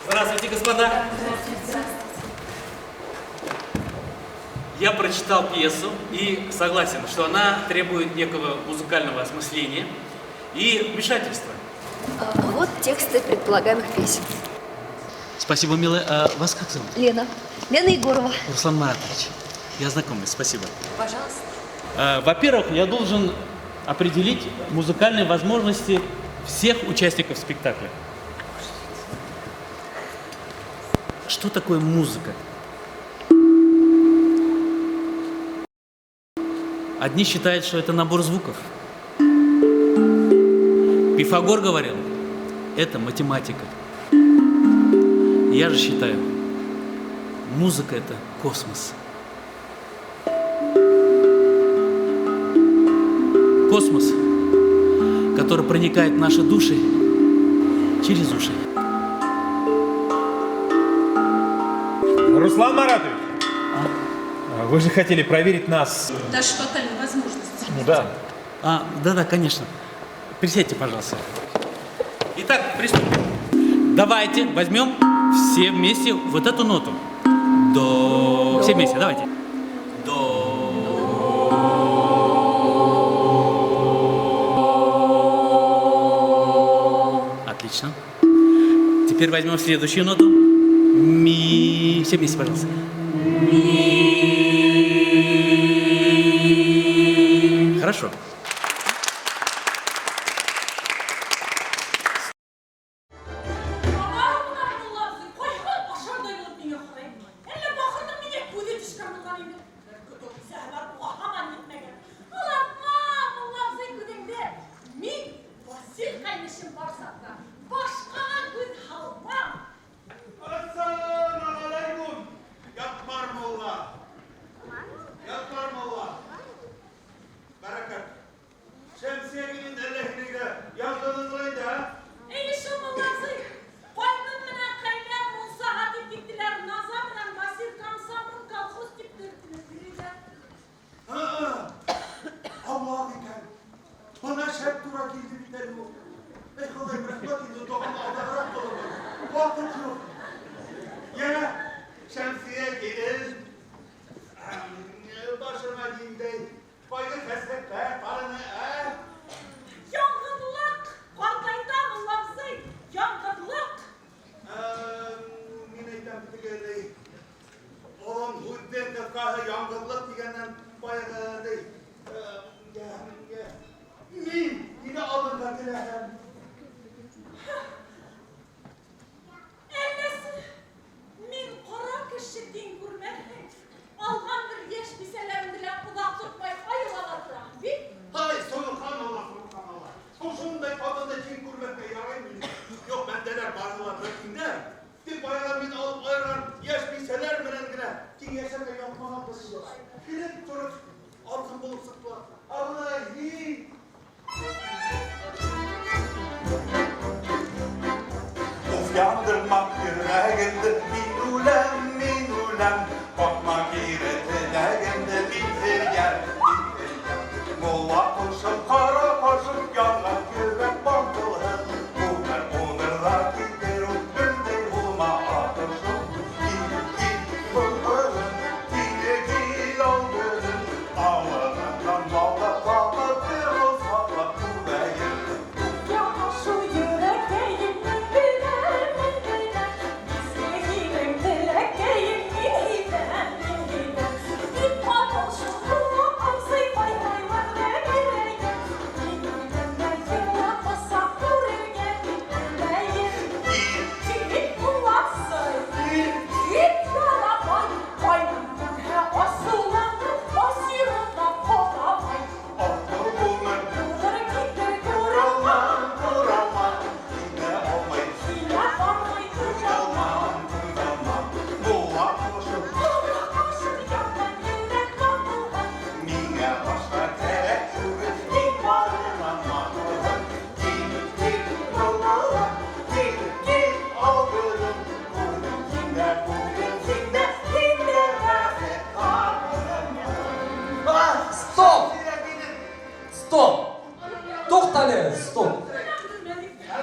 Здравствуйте, господа. Я прочитал пьесу и согласен, что она требует некого музыкального осмысления и вмешательства. Вот тексты предполагаемых песен. Спасибо, милая. А вас как зовут? Лена. Лена Егорова. Руслан Маратович. Я знакомлюсь, спасибо. Пожалуйста. Во-первых, я должен определить музыкальные возможности всех участников спектакля. Что такое музыка? Одни считают, что это набор звуков. Пифагор говорил, это математика. Я же считаю, музыка это космос. Космос, который проникает в наши души через уши. Руслан Маратович, вы же хотели проверить нас. Даже тотальной возможности. Ну да. А, да-да, конечно. Присядьте, пожалуйста. Итак, приступим. Давайте возьмем все вместе вот эту ноту. До. Все вместе, давайте. До. Отлично. Теперь возьмем следующую ноту. Ми. Все вместе, пожалуйста. Ми. Хорошо. Ашардай булып миңә ҡарай. Әллә бахырҙың миңә күҙе төшкән булған инде. Бер көтөү бисәһе бар, уға һаман етмәгән. Олатма, мулла абзый күҙеңде. Мин Васил ҡәйнешем бар саҡта башҡаға күҙ һалмам. Әссәләмү ғәләйкүм. Ятмар мулла. Ятмар мулла. Бәрәкәт. Шәмсиә килен әллә һинең яңғыҙың инде, ә? Эйе шул, мулла абзый. Ҡайным менән ҡәйнәм мунсаға тип киттеләр. Наза менән Васил комсомол колхоз тип төртөнөп йөрөйҙәр. Аулаҡ икән. Бына шәп тура килде бит әле ул. Эй, Хоҙай, рәхмәт инде, доғам алданыраҡ булыр. Ваҡыт юҡ. Йә, Шәмсиә килен. Башыңа ниндәй ҡайғы-хәсрәттәр тарыны, ә? Яңғыҙлыҡ ҡартайта, мулла абзый. Яңғыҙлыҡ. Мин әйтәм тегеләй. Оҙон һүҙҙең ҡыҫҡаһы яңғыҙлыҡ тигәннән баяғы ни. Мин һине алырға теләһәм. Әлләсе, мин ҡара кеше тиң күрмәһең. Алған бер йәш бисәләреңде лә оҙаҡ тотмай айырыла торам бит. Ай, собханалла, собханалла. Шундай ҡатынды тиң күрмәҫкә яраймы ни? Юҡ, бәндәләр барыһы ла бер тиңдәр. Тик баяғы мин алып айырған йәш бисәләр менән генә тиң йәшәргә яҙмағанбыҙ инде. Килеп тороп, алтын булып сыҡтылар. Ә бына һин. Уф, яндырма йөрәгемде, мин үләм, мин үләм. Ҡаҡма кире теләгемде, мин һөйәм, мин һөйәм. Мулла ҡушып, ҡара ҡашып, янған йөрәк ватылһын. Ғүмер ҡуныр ҙа китер ул, көлдәй булма атышып. Кил, кил, былбылым, кире кил ал гөлөм. Алыныңдан балаҡлап, бер озаҡлап күбәйем. Яна шул йөрәккәйемне беләм, беләм. Бизгәге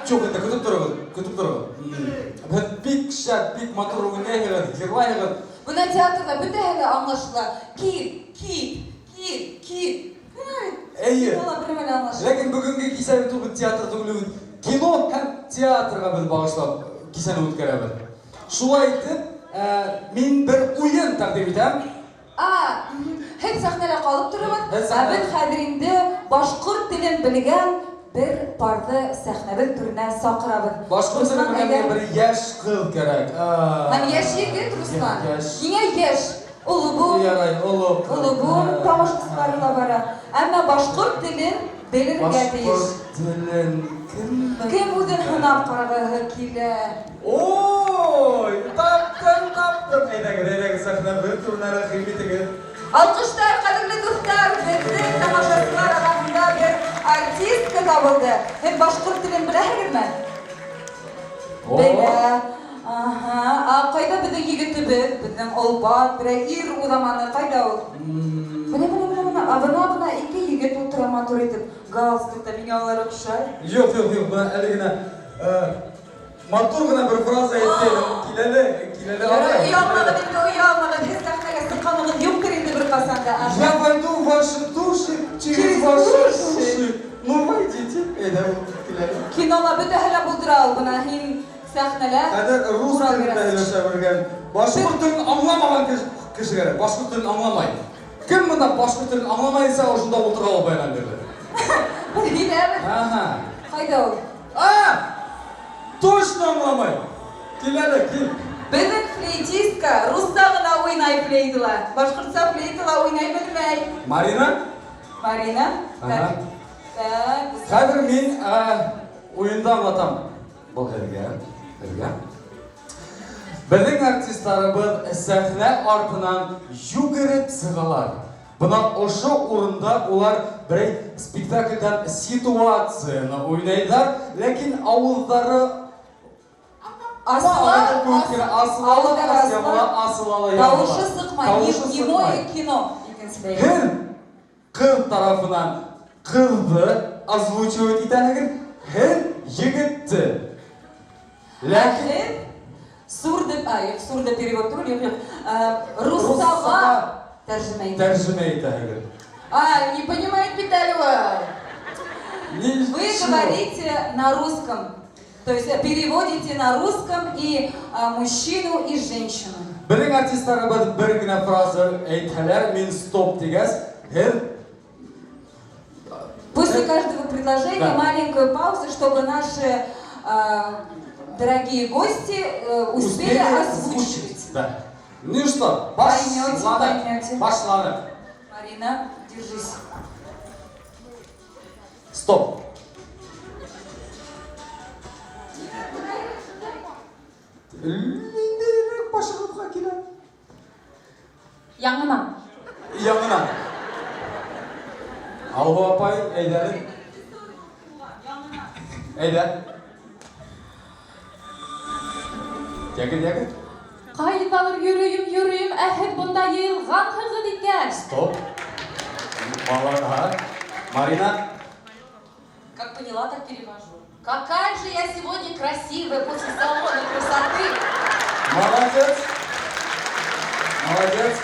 Юҡ инде, көтөп тороғоҙ, көтөп тороғоҙ. Һеҙ бик шәп, бик матур уйнайһығыҙ, йырлайһығыҙ. Бына театрҙа бөтәһе лә аңлашыла. Кил, кит, кил, кит. Эйе. Кинола бер нәмә лә аңлашылмай. Ләкин бөгөнгө кисә бит ул бит театр түгел, ул кино һәм театрға беҙ бағышлап кисәне үткәрәбеҙ. Шулай итеп, мин бер уйын тәҡдим итәм. А, һеҙ сәхнәлә ҡалып тороғоҙ. Һеҙ Ә сәхнәлә. беҙ хәҙер инде башҡорт телен белгән бер парҙы сәхнәбеҙ түренә саҡырабыҙ. Башҡорт телен Руслан, белгән әйҙә. бер йәш ҡыҙ кәрәк. Һәм йәш егет, Руслан. Йәш. Ниңә йәш? Оло бул. Ярай, оло ҡыҙ. Оло бул, тамашасылары ла бара. Әммә башҡорт телен белергә тейеш. Башҡорт телен кем белә? Кем үҙен һынап ҡарағыһы килә? Ой, таптым, таптым. Әйҙәгеҙ, әйҙәгеҙ, сәхнәбеҙ түренә рәхим итегеҙ. Алҡыштар, ҡәҙерле дуҫтар, беҙҙең тамашасылар араһында бер артистка табылды. Һеҙ башҡорт телен беләһегеҙме? О. Белә. Аһа. А ҡайҙа беҙҙең егетебеҙ? Беҙҙең олпат, берәй ир уҙаманы ҡайҙа ул? Бына, бына, бына, бына. А бына, бына ике егет ултыра матур итеп. Галстукта миңә улар оҡшай. Юҡ, юҡ, юҡ, бына әле генә, матур ғына бер фраза әйткәйнем. Киләле, киләле Ярай, ағай. оялмағыҙ инде, оялмағыҙ. Һеҙ сәхнәгә сыҡҡанығыҙ юҡтыр инде бер ҡасан да. Я войду в ваши души через Через ваши души. уши. Ну, войдите. Әйҙә, киләле. Кинола бөтәһе лә булдыра ул, бына һин сәхнәлә. Хәҙер рус Урал телендә бирәсең. һөйләшә белгән. Башҡорт телен аңламаған кеше кәрәк. Башҡорт телен аңламай. Кем бында башҡорт телен аңламай итһә, ошонда ултыра ул баянан бирле. Беҙ киләбеҙ. Аһа. Ҡайҙа ул? А! Точно аңламай. Кил әле, кил. Беҙҙең флейтистка русса ғына уйнай флейтала. Башҡортса флейтала уйнай белмәй. Марина? Марина? Аһа. Так. Хәҙер мин, уйынды аңлатам. Был һеҙгә, һеҙгә. Беҙҙең артистарыбыҙ сәхнә артынан йүгереп сығалар. Бына ошо урында улар берәй спектаклдән ситуацияны уйнайҙар, ләкин ауыҙҙары Асыла, асыла, ауыҙҙары асыла, асыла. асыла ла ябыла. Тауышы сыҡмай. Тауышы Немое сыҡмай. кино икенселәй. Һеҙ ҡыҙ тарафынан ҡыҙҙы озвучивать итәһегеҙ, һеҙ егетте. Ләкин Һеҙ сурдо, а, юҡ, сурдо перевод түгел, юҡ, юҡ. Руссаға тәржемә итәһегеҙ. Тәржемә итәһегеҙ. А, не понимает Виталий. Ничего. Вы говорите на русском. То есть переводите на русском и мужчину, и женщину. Беҙҙең артистарыбыҙ бер генә фраза әйтһәләр, мин стоп тигәс, һеҙ После каждого предложения Да. маленькую паузу, чтобы наши дорогие гости успели успели озвучить. озвучить. Да. Ну что, Поймете, башланыҡ. поймете. Башланыҡ. Марина, держись. Стоп. Ниндәйерәк башығыҙға килә? Яңынан. Яңынан. Алло, апай, әйҙәле. Әйҙә. Йәгеҙ, йәгеҙ. Ҡайҙалыр йөрөйөм, йөрөйөм, ә һеҙ бында йыйылғанһығыҙ икән. Стоп. Малаға. Марина. Как поняла, так перевожу. Какая же я сегодня красивая после салона красоты. Молодец. Молодец.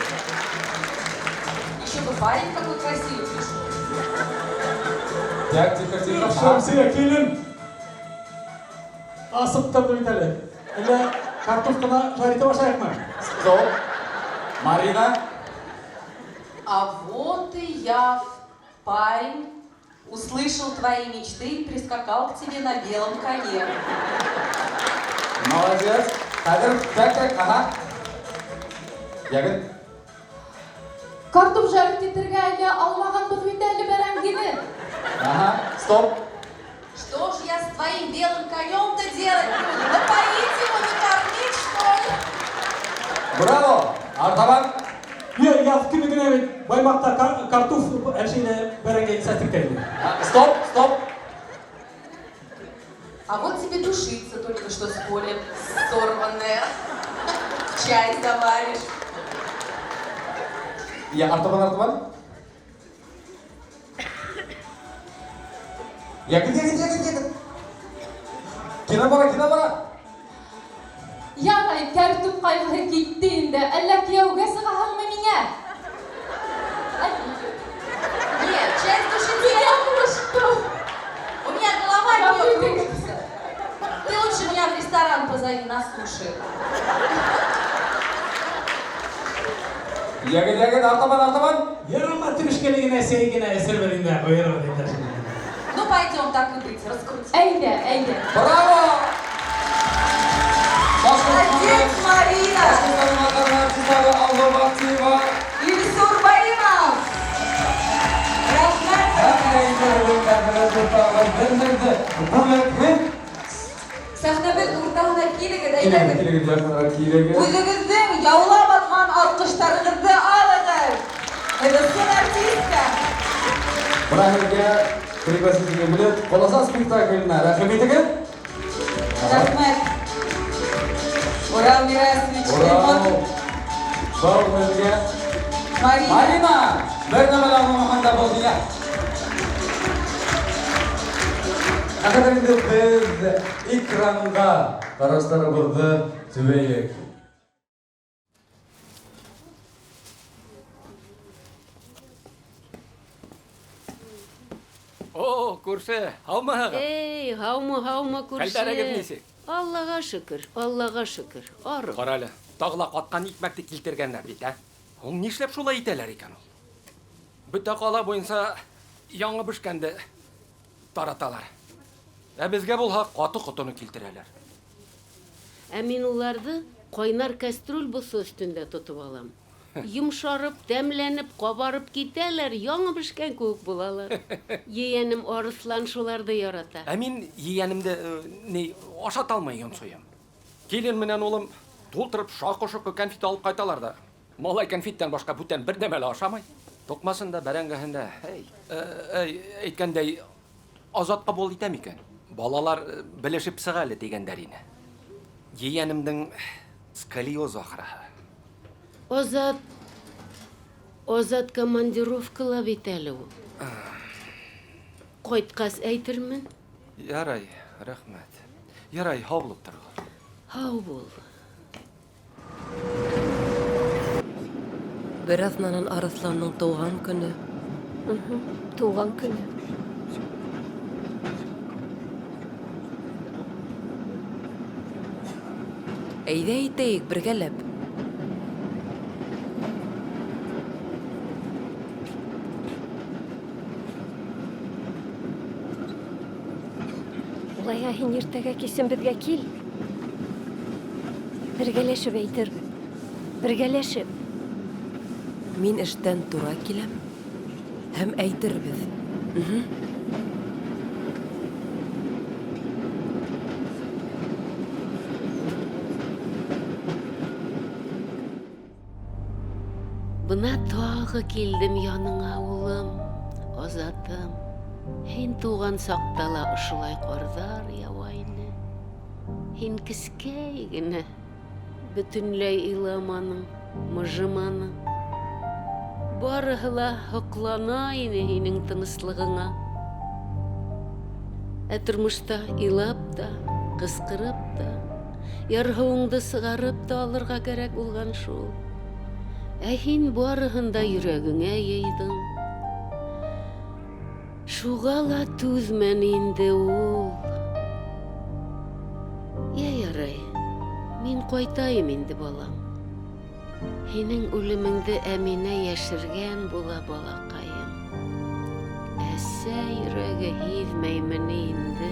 Еще бы парень какой красивый пришел. Так, тихо, тихо. Шәмсиә, килен. Асып торҙо бит әле. Әллә картошканы жарить башлайыҡмы? Стоп. Марина. А вот и я, парень. Услышал твои мечты и прискакал к тебе на белом коне. Молодец. Хәҙер, так, так, ага. Йәгеҙ. Картуп жарить итергә әле алмағанбыҙ бит әле бәрәңгене. Ага, стоп. Что ж я с твоим белым конем-то делать буду? Напоить его, накормить, что ли? Браво! Артабан. Юҡ, яҙ көнө генә бит Баймаҡта картуф әшейне бәрәңге сәстек тә инде. Стоп, стоп. А вот тебе душица только что с поля сорванная. Чай заваришь. Я артабан, артабан. Йәгеҙ, йәгеҙ, йәгеҙ, йәгеҙ. Кино бара, кино бара. Ярай, кәртүп ҡайғыһы китте инде. Әллә кейәүгә сығаһыңмы миңә? Нет, часть души Меня что? У меня голова не кружится. Ты лучше меня в ресторан позови на суши. Егет, егет, артабан, артабан. Ярама төрешкәлегенә сәй генә әсер инде ҡуйырбыҙ инде. Ну, пойдем, так и быть, раскрути. Әйҙә, әйҙә. Браво! Молодец, Марина! Башҡортостан артистлары Алла Бахтиева. Илсур Баимов! Рәхмәт! Бер-берҙе бүләкһен. Сәхнәбеҙ уртаһына килегеҙ, Килегеҙ, әйҙәгеҙ. килегеҙ, яҡыныраҡ килегеҙ. Үҙегеҙҙең яулап алған алҡыштарығыҙҙы алығыҙ. Это сын артистка. Бына һеҙгә пригласительный билет Ҡоласа спектакленә. Рәхим итегеҙ. Рәхмәт. Урал Мирасович, Урал. Был һеҙгә. Марина. Марина! Бер нәмә лә аңламаған да был һиңә. Ә хәҙер инде беҙ экранға ҡараштарыбыҙҙы төбәйек. О, күрше, һаумыһығыҙ? Эй, һаумы, һаумы, күрше. Хәлдәрегеҙ нисек? Аллаға шөкөр, Аллаға шөкөр. Арыҡ. Ҡара әле, тағы ла ҡатҡан икмәкте килтергәндәр бит, ә? Ул нишләп шулай итәләр икән ул? Бөтә ҡала буйынса яңы бешкәнде тараталар. Ә беҙгә булһа ҡаты ҡотоно килтерәләр. Ә мин уларҙы ҡайнар кәстрүл боҫо өҫтөндә тотоп алам. Йомшарып, тәмләнеп, ҡабарып китәләр, яңы бешкән кеүек булалар. Ейәнем Арыҫлан шуларҙы ярата. Ә мин ейәнемде ни ашата алмай йонсойом. Килен менән улым тултырып шаҡы-шоҡо конфет алып ҡайталар ҙа. Малай конфеттән башҡа бүтән бер нәмә лә ашамай. Туҡмасын да, бәрәңгеһен дә. Эй, эй, әйткәндәй, Азат ҡабул итә микән? Балалар белешеп сыға әле тигәндәр ине. Ейәнемдең сколиоз ахырыһы. Азат, Азат командировкала бит әле ул. Ҡайтҡас әйтермен. Ярай, рәхмәт. Ярай, һау булып тороғоҙ. Һау бул. Бер аҙнанан Арыҫландың тыуған көнө. Тыуған көнө. Әйҙә әйтәйек бергәләп. Улайһа һин иртәгә кисен беҙгә кил. Бергәләшеп әйтербеҙ. Бергәләшеп. Мин эштән тура киләм һәм әйтербеҙ. Бына тағы килдем яныңа, улым, Азатым. Һин тыуған саҡта ла ошолай ҡарҙар яуа ине. Һин кескәй генә, бөтөнләй иламаның, мыжыманың. Барыһы ла һоҡлана ине һинең тыныслығыңа. Ә тормошта илап та, ҡысҡырып та, ярһыуыңды сығарып та алырға кәрәк булған шул. Ә һин барыһын да йөрәгеңә йыйҙың. Шуға ла түҙмәне инде ул. Йә ярай, мин ҡайтайым инде, балам. Һинең үлемеңде Әминә йәшергән була, балаҡайым. Әсә йөрәге һиҙмәйме ни инде?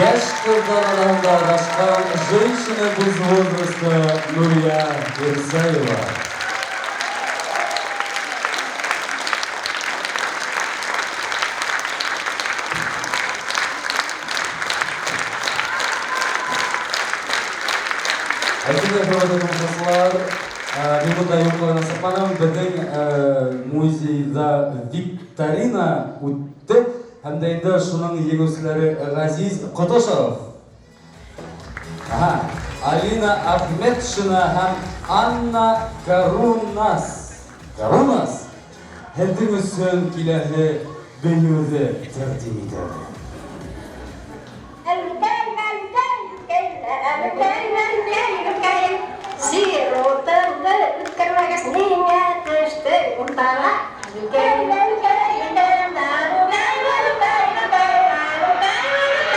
Яшь ҡыҙҙар араһында аҙашҡан женщина без возраста Нурия Ирсаева. Әйтергә, хөрмәтле тамашасылар, мин бында юҡҡа ғына сыҡманым. Беҙҙең музейҙа викторина үтте. Һәм дә инде шуның еңеүселәре Ғәзиз Ҡотошов, Алина Ахметшина һәм Анна Карунас. Карунас һеҙҙең өсөн киләһе бейеүҙе тәҡдим итә. Әлкәй, әлкәй, әлкәй, әлкәй, әлкәй, сиротыңды үткәрмәгәс, ниңә төштөң уртаға? Әлкәй, әлкәй, әлкәй, әлкәй, әлкәй, әлкәй, әлкәй,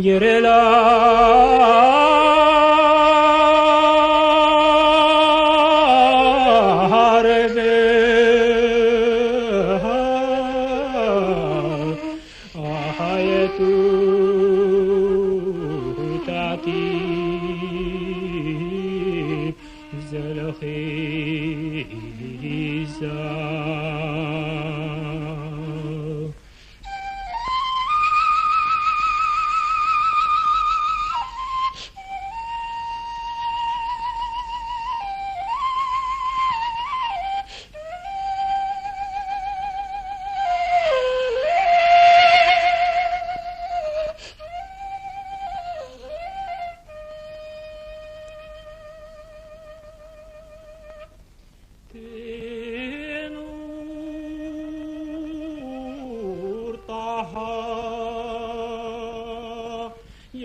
Yerler.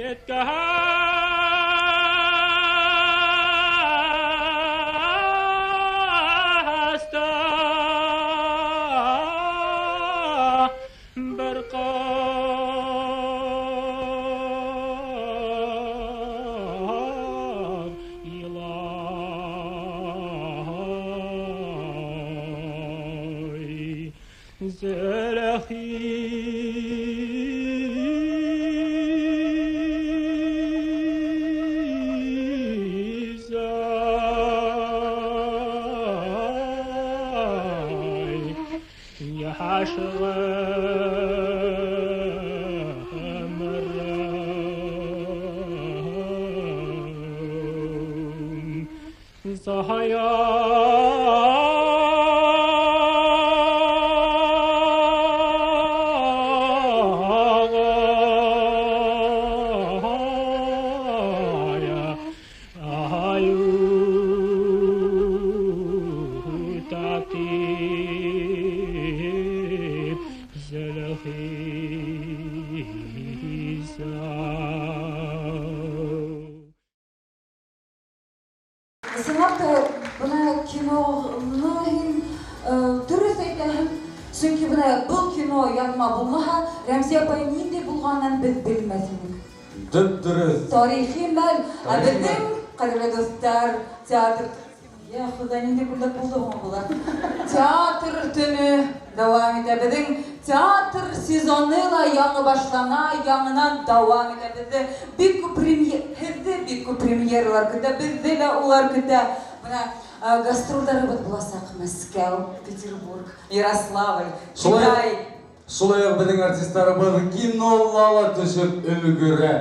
Еткәс тә бер ҡыҙ илай. Зөләхизай, йәш ғүмерем зая. Татып Зөлхизай. Ысынлап та, бына киноны һин дөрөҫ әйтәһең. Сөнки бына был кино яҙма булмаһа, Рәмзиә апай ниндәй булғанын беҙ белмәҫ инек. Дөп-дөрөҫ. Тарихи мәл. Ә Тарихи беҙҙең, ҡәҙерле дуҫтар, театр. Я, Хоҙай, ниндәй күлдәк булды һуң былар? Театр төнө дауам итә. Беҙҙең театр сезоны ла яңы башлана, яңынан дауам итә. Беҙҙе бик күп премьер, һеҙҙе бик күп премьералар көтә, беҙҙе лә улар көтә. Бына гастролдәребеҙ буласаҡ: Мәскәү, Петербург, Ярославль, Китай. Шулай уҡ беҙҙең артистарыбыҙ кинола ла төшөп өлгөрә.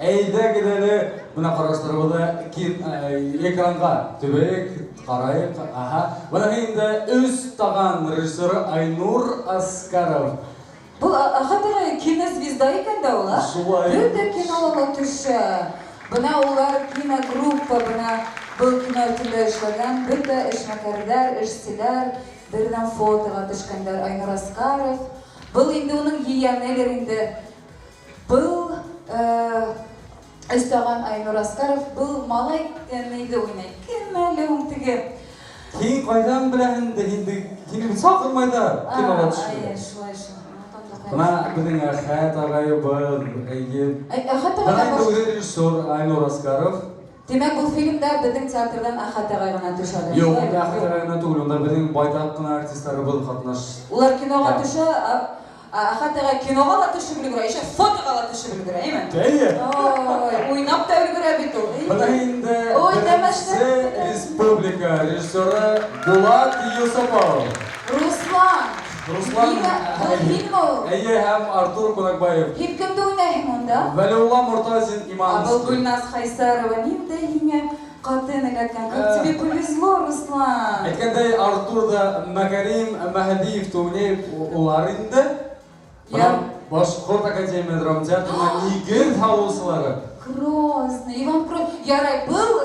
Әйҙәгеҙ әле, бына ҡараштарыбыҙҙы экранға төбәйек, ҡарайыҡ. Аһа. Бына инде Өс таған, режиссеры Айнур Аскаров. Был Әхәт ағай кинозвезда икән дә ул, а? Шулай. Бөтә кинола ла төшә. Бына улар киногруппа, бына был кино өҫтөндә эшләгән бөтә эшмәкәрҙәр, эшселәр берҙән фотоға төшкәндәр. Айнур Аскаров. Был инде уның ейәнелер инде. Был Өс таған Айнур Аскаров, был малай нейҙе уйнай? Кем әле һуң теге? Һин ҡайҙан беләһең инде, инде һине бит саҡырмайҙар киноға төшөргә. Әйе, шулай шул. Бына беҙҙең Әхәт ағайыбыҙ, әйе. Әхәт ағай Бына ҙа инде үҙе режиссер Айнур Аскаров. Тимәк, был фильмда беҙҙең театрҙан Әхәт ағай ғына төшә. Юҡ, унда Әхәт ағай ғына түгел, унда беҙҙең байтаҡ ҡына артистарыбыҙ ҡатнаш. Улар киноға төшә, Әхәт ағай киноға ла төшөп өлгөрә, еще фотоға ла төшөп өлгөрә, әйме? Әйе. Ой, уйнап та өлгөрә бит ул. Эй. Бына инде Ой, беренсе тәмәшә. республика режиссеры Булат Юсупов. Руслан. Руслан. Нимә, был һинме ул? Әйе, һәм Артур Ҡунаҡбаев. Һин кемде уйнайһың унда? Вәлиулла Мортазин А был Иманский. Гөлназ Хайсарова, ниндәй һиңә ҡатын эләккән? Как тебе повезло, Руслан. Әйткәндәй, Артур ҙа Мәкәрим Мәһдиев уйнай улар инде. Бына Башҡорт академия драма театрына нигеҙ һалыусылары. Грозный, Иван Грозный. Ярай, был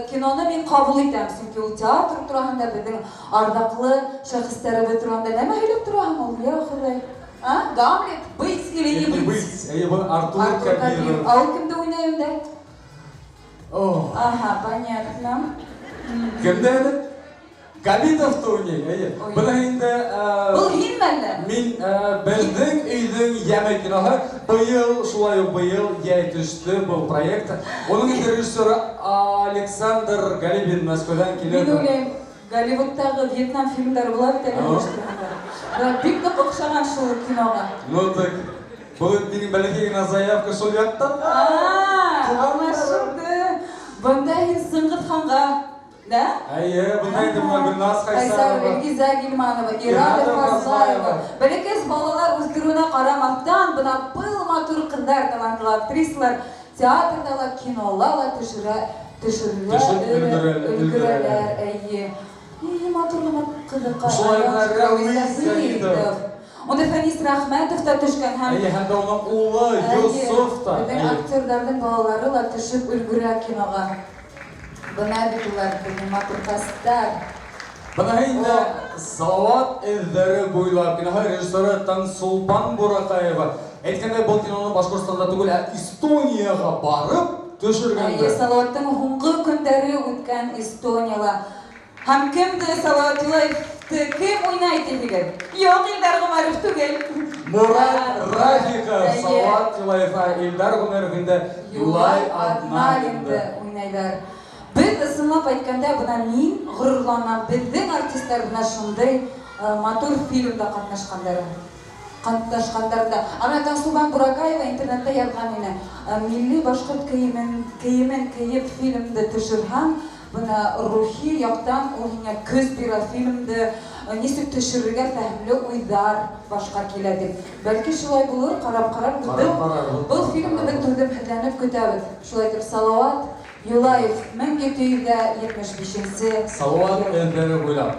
киноны мин ҡабул итәм, сөнки ул театр тураһында, беҙҙең арҙаҡлы шәхестәребеҙ тураһында. Нәмә һөйләп тораһың ул, я Хоҙай? А? Гамлет, быть или не Или быть? быть. Әйе, был Артур Артур Кабиров. Кабиров. А ул кемде уйнай унда? О. Ага, понятно. Кемде әле? Габитов та уйнай, әйе. Бына инде, Был һинме әллә? Мин, беҙҙең өйҙөң йәме киноһы быйыл, шулай уҡ быйыл йәй төштө был проект. Уның инде режиссеры Александр Галибин Мәскәүҙән килеп. Мин уйлайым, Голливудтағы Вьетнам фильмдары була бит әле, оештырғандар. Бик ныҡ оҡшаған шул киноға. Ну так, был минең бәләкәй генә заявка шул яҡтан. Аңлашылды. Бында һин Сыңғыҙ ханға, да? Әйе, бында инде бына Гөлназ Хайсарова, Хайсарова. Илгизә Гилманова, Ирада Ирада Фазлаева. Фазлаева. Бәләкәс балалар үҫтереүенә ҡарамаҫтан, бына был матур ҡыҙҙар, талантлы актрисалар театрҙа ла, кинола ла төшөрөлә, Төшөп өлгөрәләр, әйе. И, матур ғына ҡыҙыҡай. Шулай ғына Рәүис Рәүис Заһитов. Заһитов. Унда Фәнис Рәхмәтов та төшкән һәм Әйе, һәм дә уның улы Әйе, Йософ та. Беҙҙең Әйе. актерҙарҙың балалары ла төшөп өлгөрә киноға. Бына бит улар, беҙҙең матур ҡастар. Бына инде Салават эҙҙәре буйлап киноһы, режиссеры Таңсулпан Бураҡаева. Әйткәндәй, был киноны Башҡортостанда түгел, ә Эстониягә барып Әйе, төшөргәндәр. Салаваттың һуңғы көндәре үткән Эстонияла. Һәм кемде Салават Юлаевты кем уйнай тиһегеҙ? Юҡ, Илдар Ғүмәров түгел. Мурат Рафиков, Әйе. Салават Юлаев, ә Илдар Ғүмәров инде Юлай Адналинды Адналинды. уйнайҙар. Беҙ ысынлап әйткәндә, бына мин ғорурланам, беҙҙең артистар бына шундай матур фильмда ҡатнашҡандар. Ҡатнашҡандар да. Ана Таңсулпан Буракаева интернетта яҙған ине. Милли башҡорт кейемен кейеп фильмды төшөрһәң, бына рухи яҡтан ул һиңә көс бирә фильмды нисек төшөрөргә фәһемле уйҙар башҡа килә тип. Бәлки шулай булыр, ҡарап-ҡарап Ҡарап ҡарарбыҙ. Был фильмды беҙ түҙемһеҙләнеп көтәбеҙ. Шулай итеп, Салават Юлаев 1775 Салават эҙҙәре буйлап.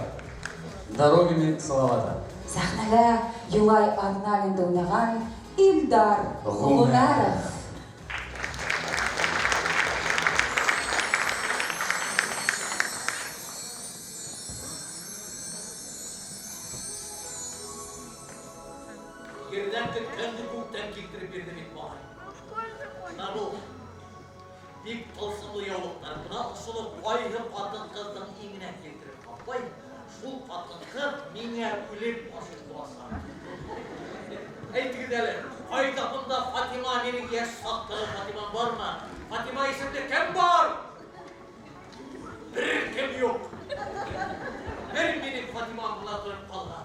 Дорогами Салавата. Сәхнәлә Юлай Адналинды уйнаған Илдар Ғүмәров. Ғүмәров. Ерҙән көткәнде күктән килтереп бирҙе бит малай. Бына был бик тылсымлы яулыҡтар. Бына ошоно ҡайһы ҡатын-ҡыҙҙың иңенә килтереп ҡапай, шул ҡатын-ҡыҙ миңә үлеп ғашиҡ буласаҡ. Әйтегеҙ әле, ҡайҙа бында Фатима, минең йәш саҡтағы Фатимам бармы? Фатима исемле кем бар? Бер кем юҡ. Бер минең Фатимам ғына тороп ҡалған.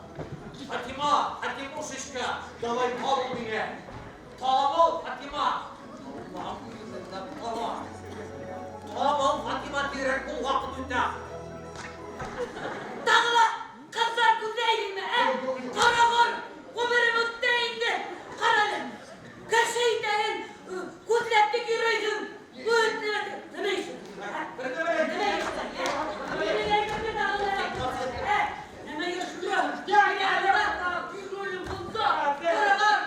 Фатима, Фатимушечка, давай табыл миңә. Табыл, Фатима. Аллаһым, таба. Табыл, Фатима, тиҙерәк бул, ваҡыт үтә. Тағы ла ҡыҙҙар күҙләйһеңме, ә? Ҡарағыр, ғүмерем үтте инде. Ҡара әле, кеше итәген күҙләп тик йөрөйһөң. Үт, нимә, нимә өсөн? Нимә өсөн? Нимә әйтергә тағы ла? Ә? Нимә йөрөйһөң? Ҡарағыр.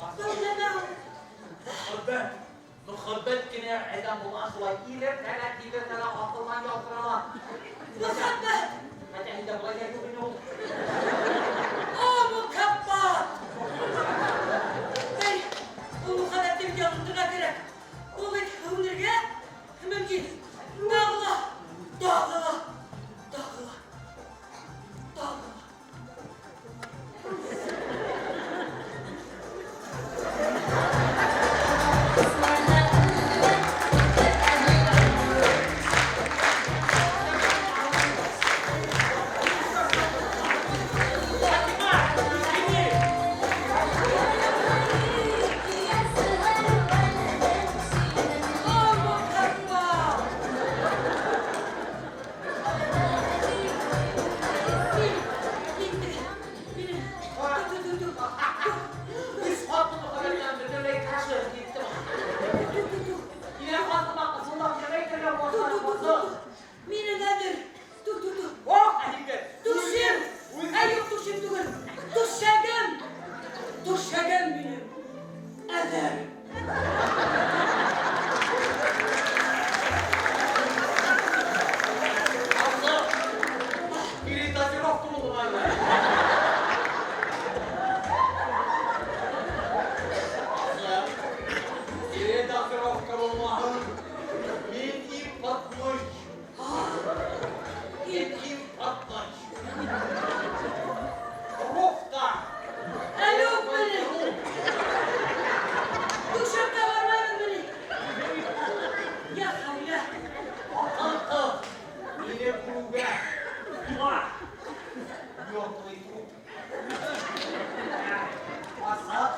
Был нәмә ул? Мөхәббәт. Мөхәббәт кенә әҙәм булған шулай илертә лә, тилертә лә, аҡылдан яҙҙыра ла. Мөхәббәт! Хәтә һиндә былай ҙа юҡ ине ул. О, мөхәббәт! Бәй, ул мөхәббәтте бит яндырырға кәрәк. Ул бит һүнергә мөмкин. Тағы ла, тағы ла, тағы ла, тағы ла. О, мөхәббәт! Мин, мин, мин, ту, ту, ту, ту. Өс ҡатлы мөхәббәттән бөтөнләй каша китте. Инә ҡатыма ҡысылдап нәмә әйтергә башланы. Минең әҙер. Ту, ту, ту. Ох, әһиңгә. Түшем! Әй, юҡ, түшем түгел. Түшәгем! Түшәгем минең. Әҙер. Передозировка булды әллә? Передозировка булмаһын. Мин импортный. Мин импортный. Руфта. Әле үк мине. Түшәккә бармайбыҙ мине. Я хәүлә. Ҡатын ҡыҙ мине күреүгә. Ма. Мертвый труп. Асаҡ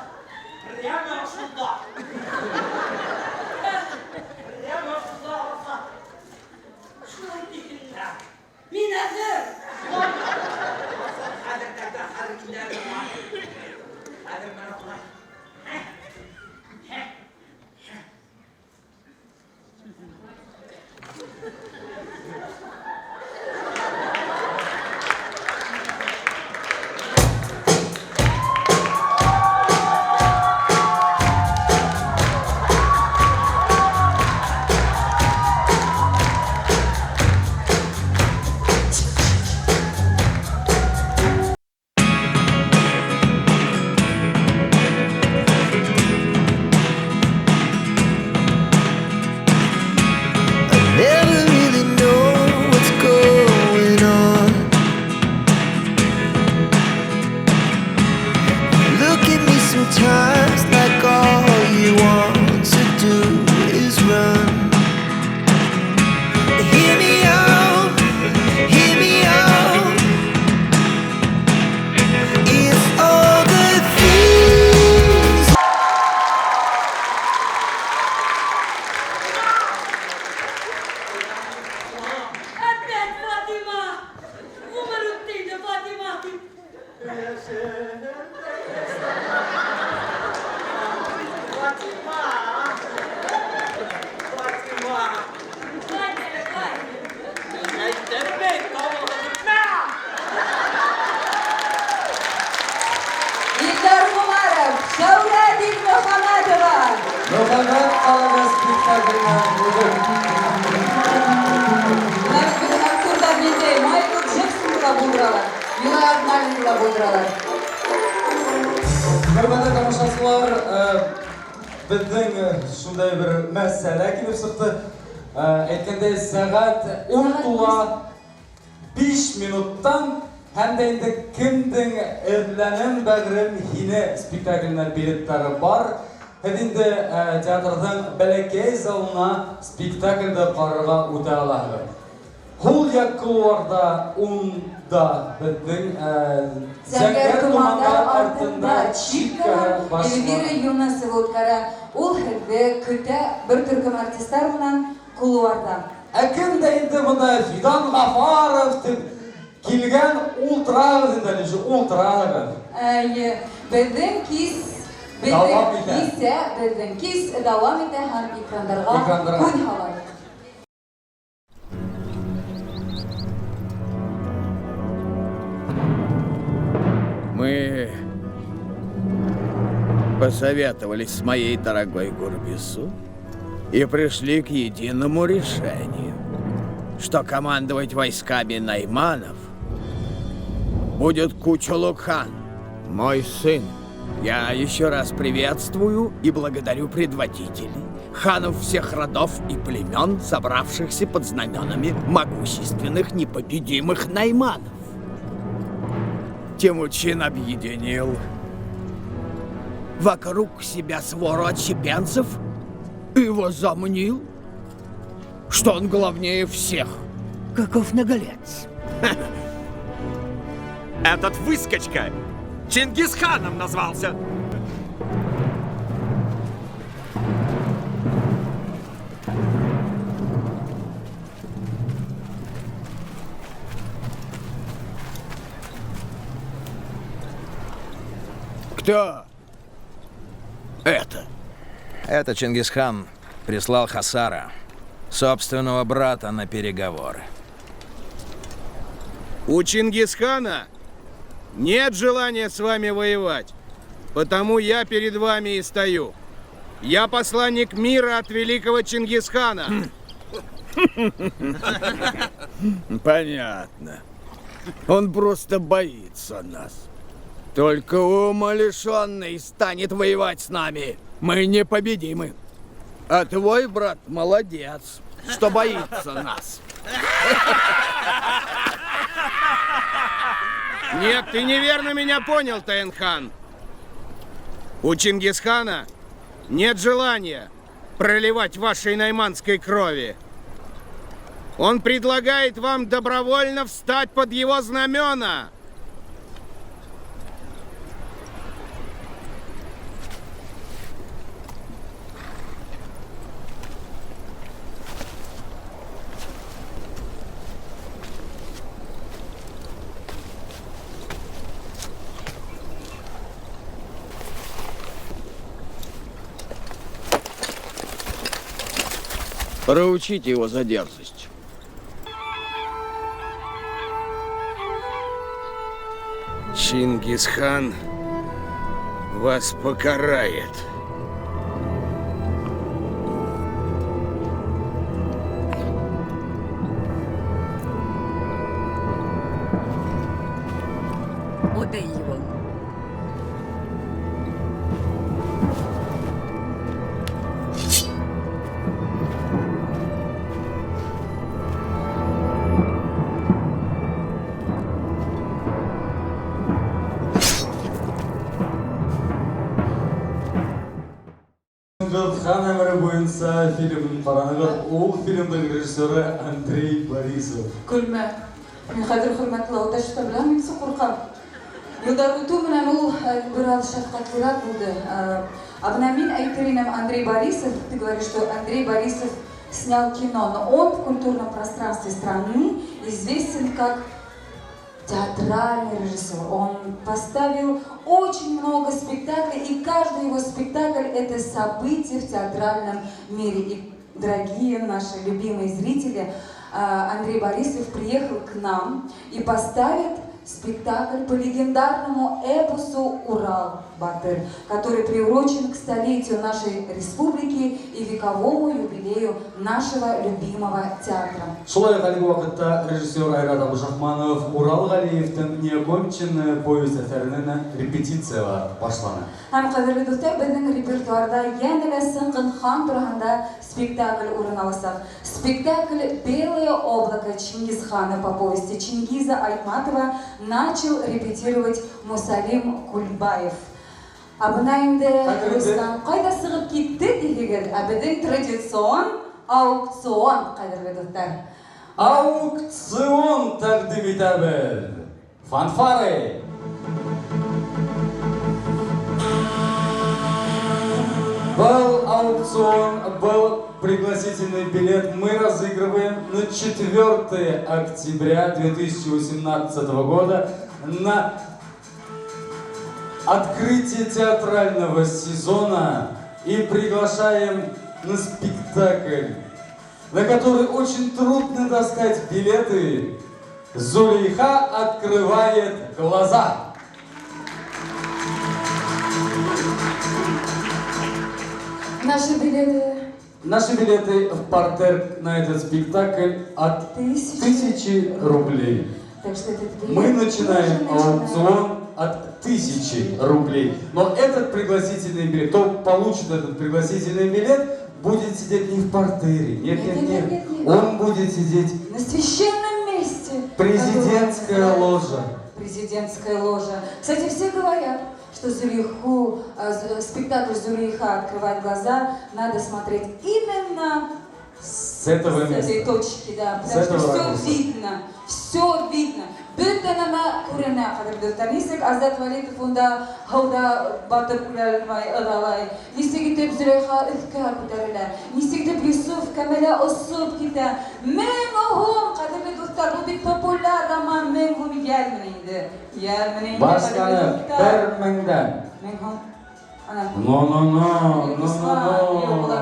прямо шунда. Прямо шунда асаҡ. Шулай тиһеңме? Мин әҙер. Асаҡ хәҙер тәүҙә хәҙер мин дә әҙер. Хәҙер менә шулай. I never really know what's going on. Look at me sometimes like all you want to do is run. Hear me out, hear me out. It's all the things. Опять Фатима! Ғүмер үтте инде Фатима тип. Фатима! Фатима! Ҡайт әле, ҡайт. Әйттем бит, тауығы бөтмә! Илдар Ғүмәров, Шәүрә Дилмөхәмәтова. Мөхәббәт ҡалаһы спектакленә бөгөн. Бына бит беҙҙең актерҙар ниндәй Майкл Джексонды ла булдыралар, Юлай Аҙналинды ла булдыралар. Хөрмәтле тамашасылар, беҙҙең шундай бер мәсьәлә килеп сыҡты. Әйткәндәй, сәғәт 10 тула 5 минуттан һәм дә инде кемдең Эҙләнем бәғерем һине спектакленә билеттары бар. Һеҙ инде театрҙың бәләкәй залына спектаклде ҡарарға үтә алаһығыҙ. Һул яҡ кулуарҙа унда беҙҙең Зәңгәр Зәңгәр томандар томандар артында артында Чипкаһы Чипкаһы башлана. Эльвира Юнысова үткәрә. Ул һеҙҙе көтә бер төркөм артистар менән кулуарҙа. Ә кем дә инде бында Фидан Ғафаров тип килгән, ултырағыҙ инде әле, ултырағыҙ. Әйе, беҙҙең кис, беҙҙең Дауам итә. кисә, беҙҙең кис дауам итә һәм экрандарға Экрандарға. күҙ һалайыҡ. Мы Посоветовались с моей дорогой Гурбису и пришли к единому решению, что командовать войсками Найманов будет Кучулук-хан, мой сын. Я еще раз приветствую и благодарю предводителей, ханов всех родов и племен, собравшихся под знаменами могущественных непобедимых Найманов. Темучин объединил вокруг себя свору отщепенцев и возомнил, что он главнее всех. Каков наглец! Этот выскочка Чингисханом назвался. Кто это? Это Чингисхан прислал Хасара, собственного брата, на переговоры. У Чингисхана нет желания с вами воевать, потому я перед вами и стою. Я посланник мира от великого Чингисхана. Понятно. Он просто боится нас. Только умалишенный станет воевать с нами. Мы непобедимы. А твой брат молодец, что боится нас. Нет, ты неверно меня понял, Таэнхан. У Чингисхана нет желания проливать вашей найманской крови. Он предлагает вам добровольно встать под его знамена. Проучите его за дерзость. Чингисхан вас покарает. Убей его. Хан әмере буенча фильмын караныгыз. Ул фильмның режиссеры Андрей Борисов. Көлмә. Мин хәзер хөрмәтле Ауташевта белән мин куркам. Елдар үтү менән ул бераз шәфкатьлерәк булды. А менә мин әйтер инем Андрей Борисов, ты говоришь, что Андрей Борисов снял кино, но он в культурном пространстве страны известен как театральный режиссер. Он поставил очень много спектаклей, и каждый его спектакль – это событие в театральном мире. И, дорогие наши любимые зрители, Андрей Борисов приехал к нам и поставит спектакль по легендарному эпосу «Урал-Батыр», который приурочен к столетию нашей республики и вековому юбилею нашего любимого театра. Шулай ук әлеге вакытта режиссер Айрат Абушахманов Урал Галиевтең Неоконченная повесть әсәреннән репетицияләр башлана. Һәм кадерле дуслар, безнең репертуарда янә дә Сыңгын хан турында спектакль урын алачак. Спектакль «Белое облако Чингисхана» по повести Чингиза Айтматова начал репетировать Мусалим Кульбаев. Ә бына инде Руслан кайда сығып китте тиһегеҙ, ә беҙҙең традицион аукцион, ҡәҙерле дуҫтар. Аукцион тәкъдим итәбеҙ. Фанфары! Был аукцион, был пригласительный билет мы разыгрываем на 4 октября 2018 года на открытие театрального сезона и приглашаем на спектакль, на который очень трудно достать билеты. Зулейха открывает глаза. Наши билеты. Наши билеты в партер на этот спектакль от 1000 рублей. Так что этот билет Мы начинаем тоже начинаем. аукцион от 1000 рублей. Но этот пригласительный билет, кто получит этот пригласительный билет, будет сидеть не в партере. Нет, нет, нет. нет, нет. Он будет сидеть На священном месте. президентская которое ложа. Президентская ложа. Кстати, все говорят, что Зулейху, спектакль Зулейха «Открывать глаза» надо смотреть именно С этого с места. этой точки, да, С потому что этого все ракурса. видно, все видно. Бөтә нәмә күренә, ҡәҙерле дуҫтар. Нисек Азат Вәлитов унда һыуҙа батып үлә алмай, ыҙалай. Нисек итеп Зөләйха өҫкә күтәрелә. Нисек итеп Йософ кәмәлә осоп китә. 1000 һум, ҡәҙерле дуҫтар, был бит популяр роман, 1000 һум йәлме инде. Йәлме инде, Башланы ҡәҙерле дуҫтар. 1000-дән. 1000 һум. Ана. Но, но, но, но, но, но.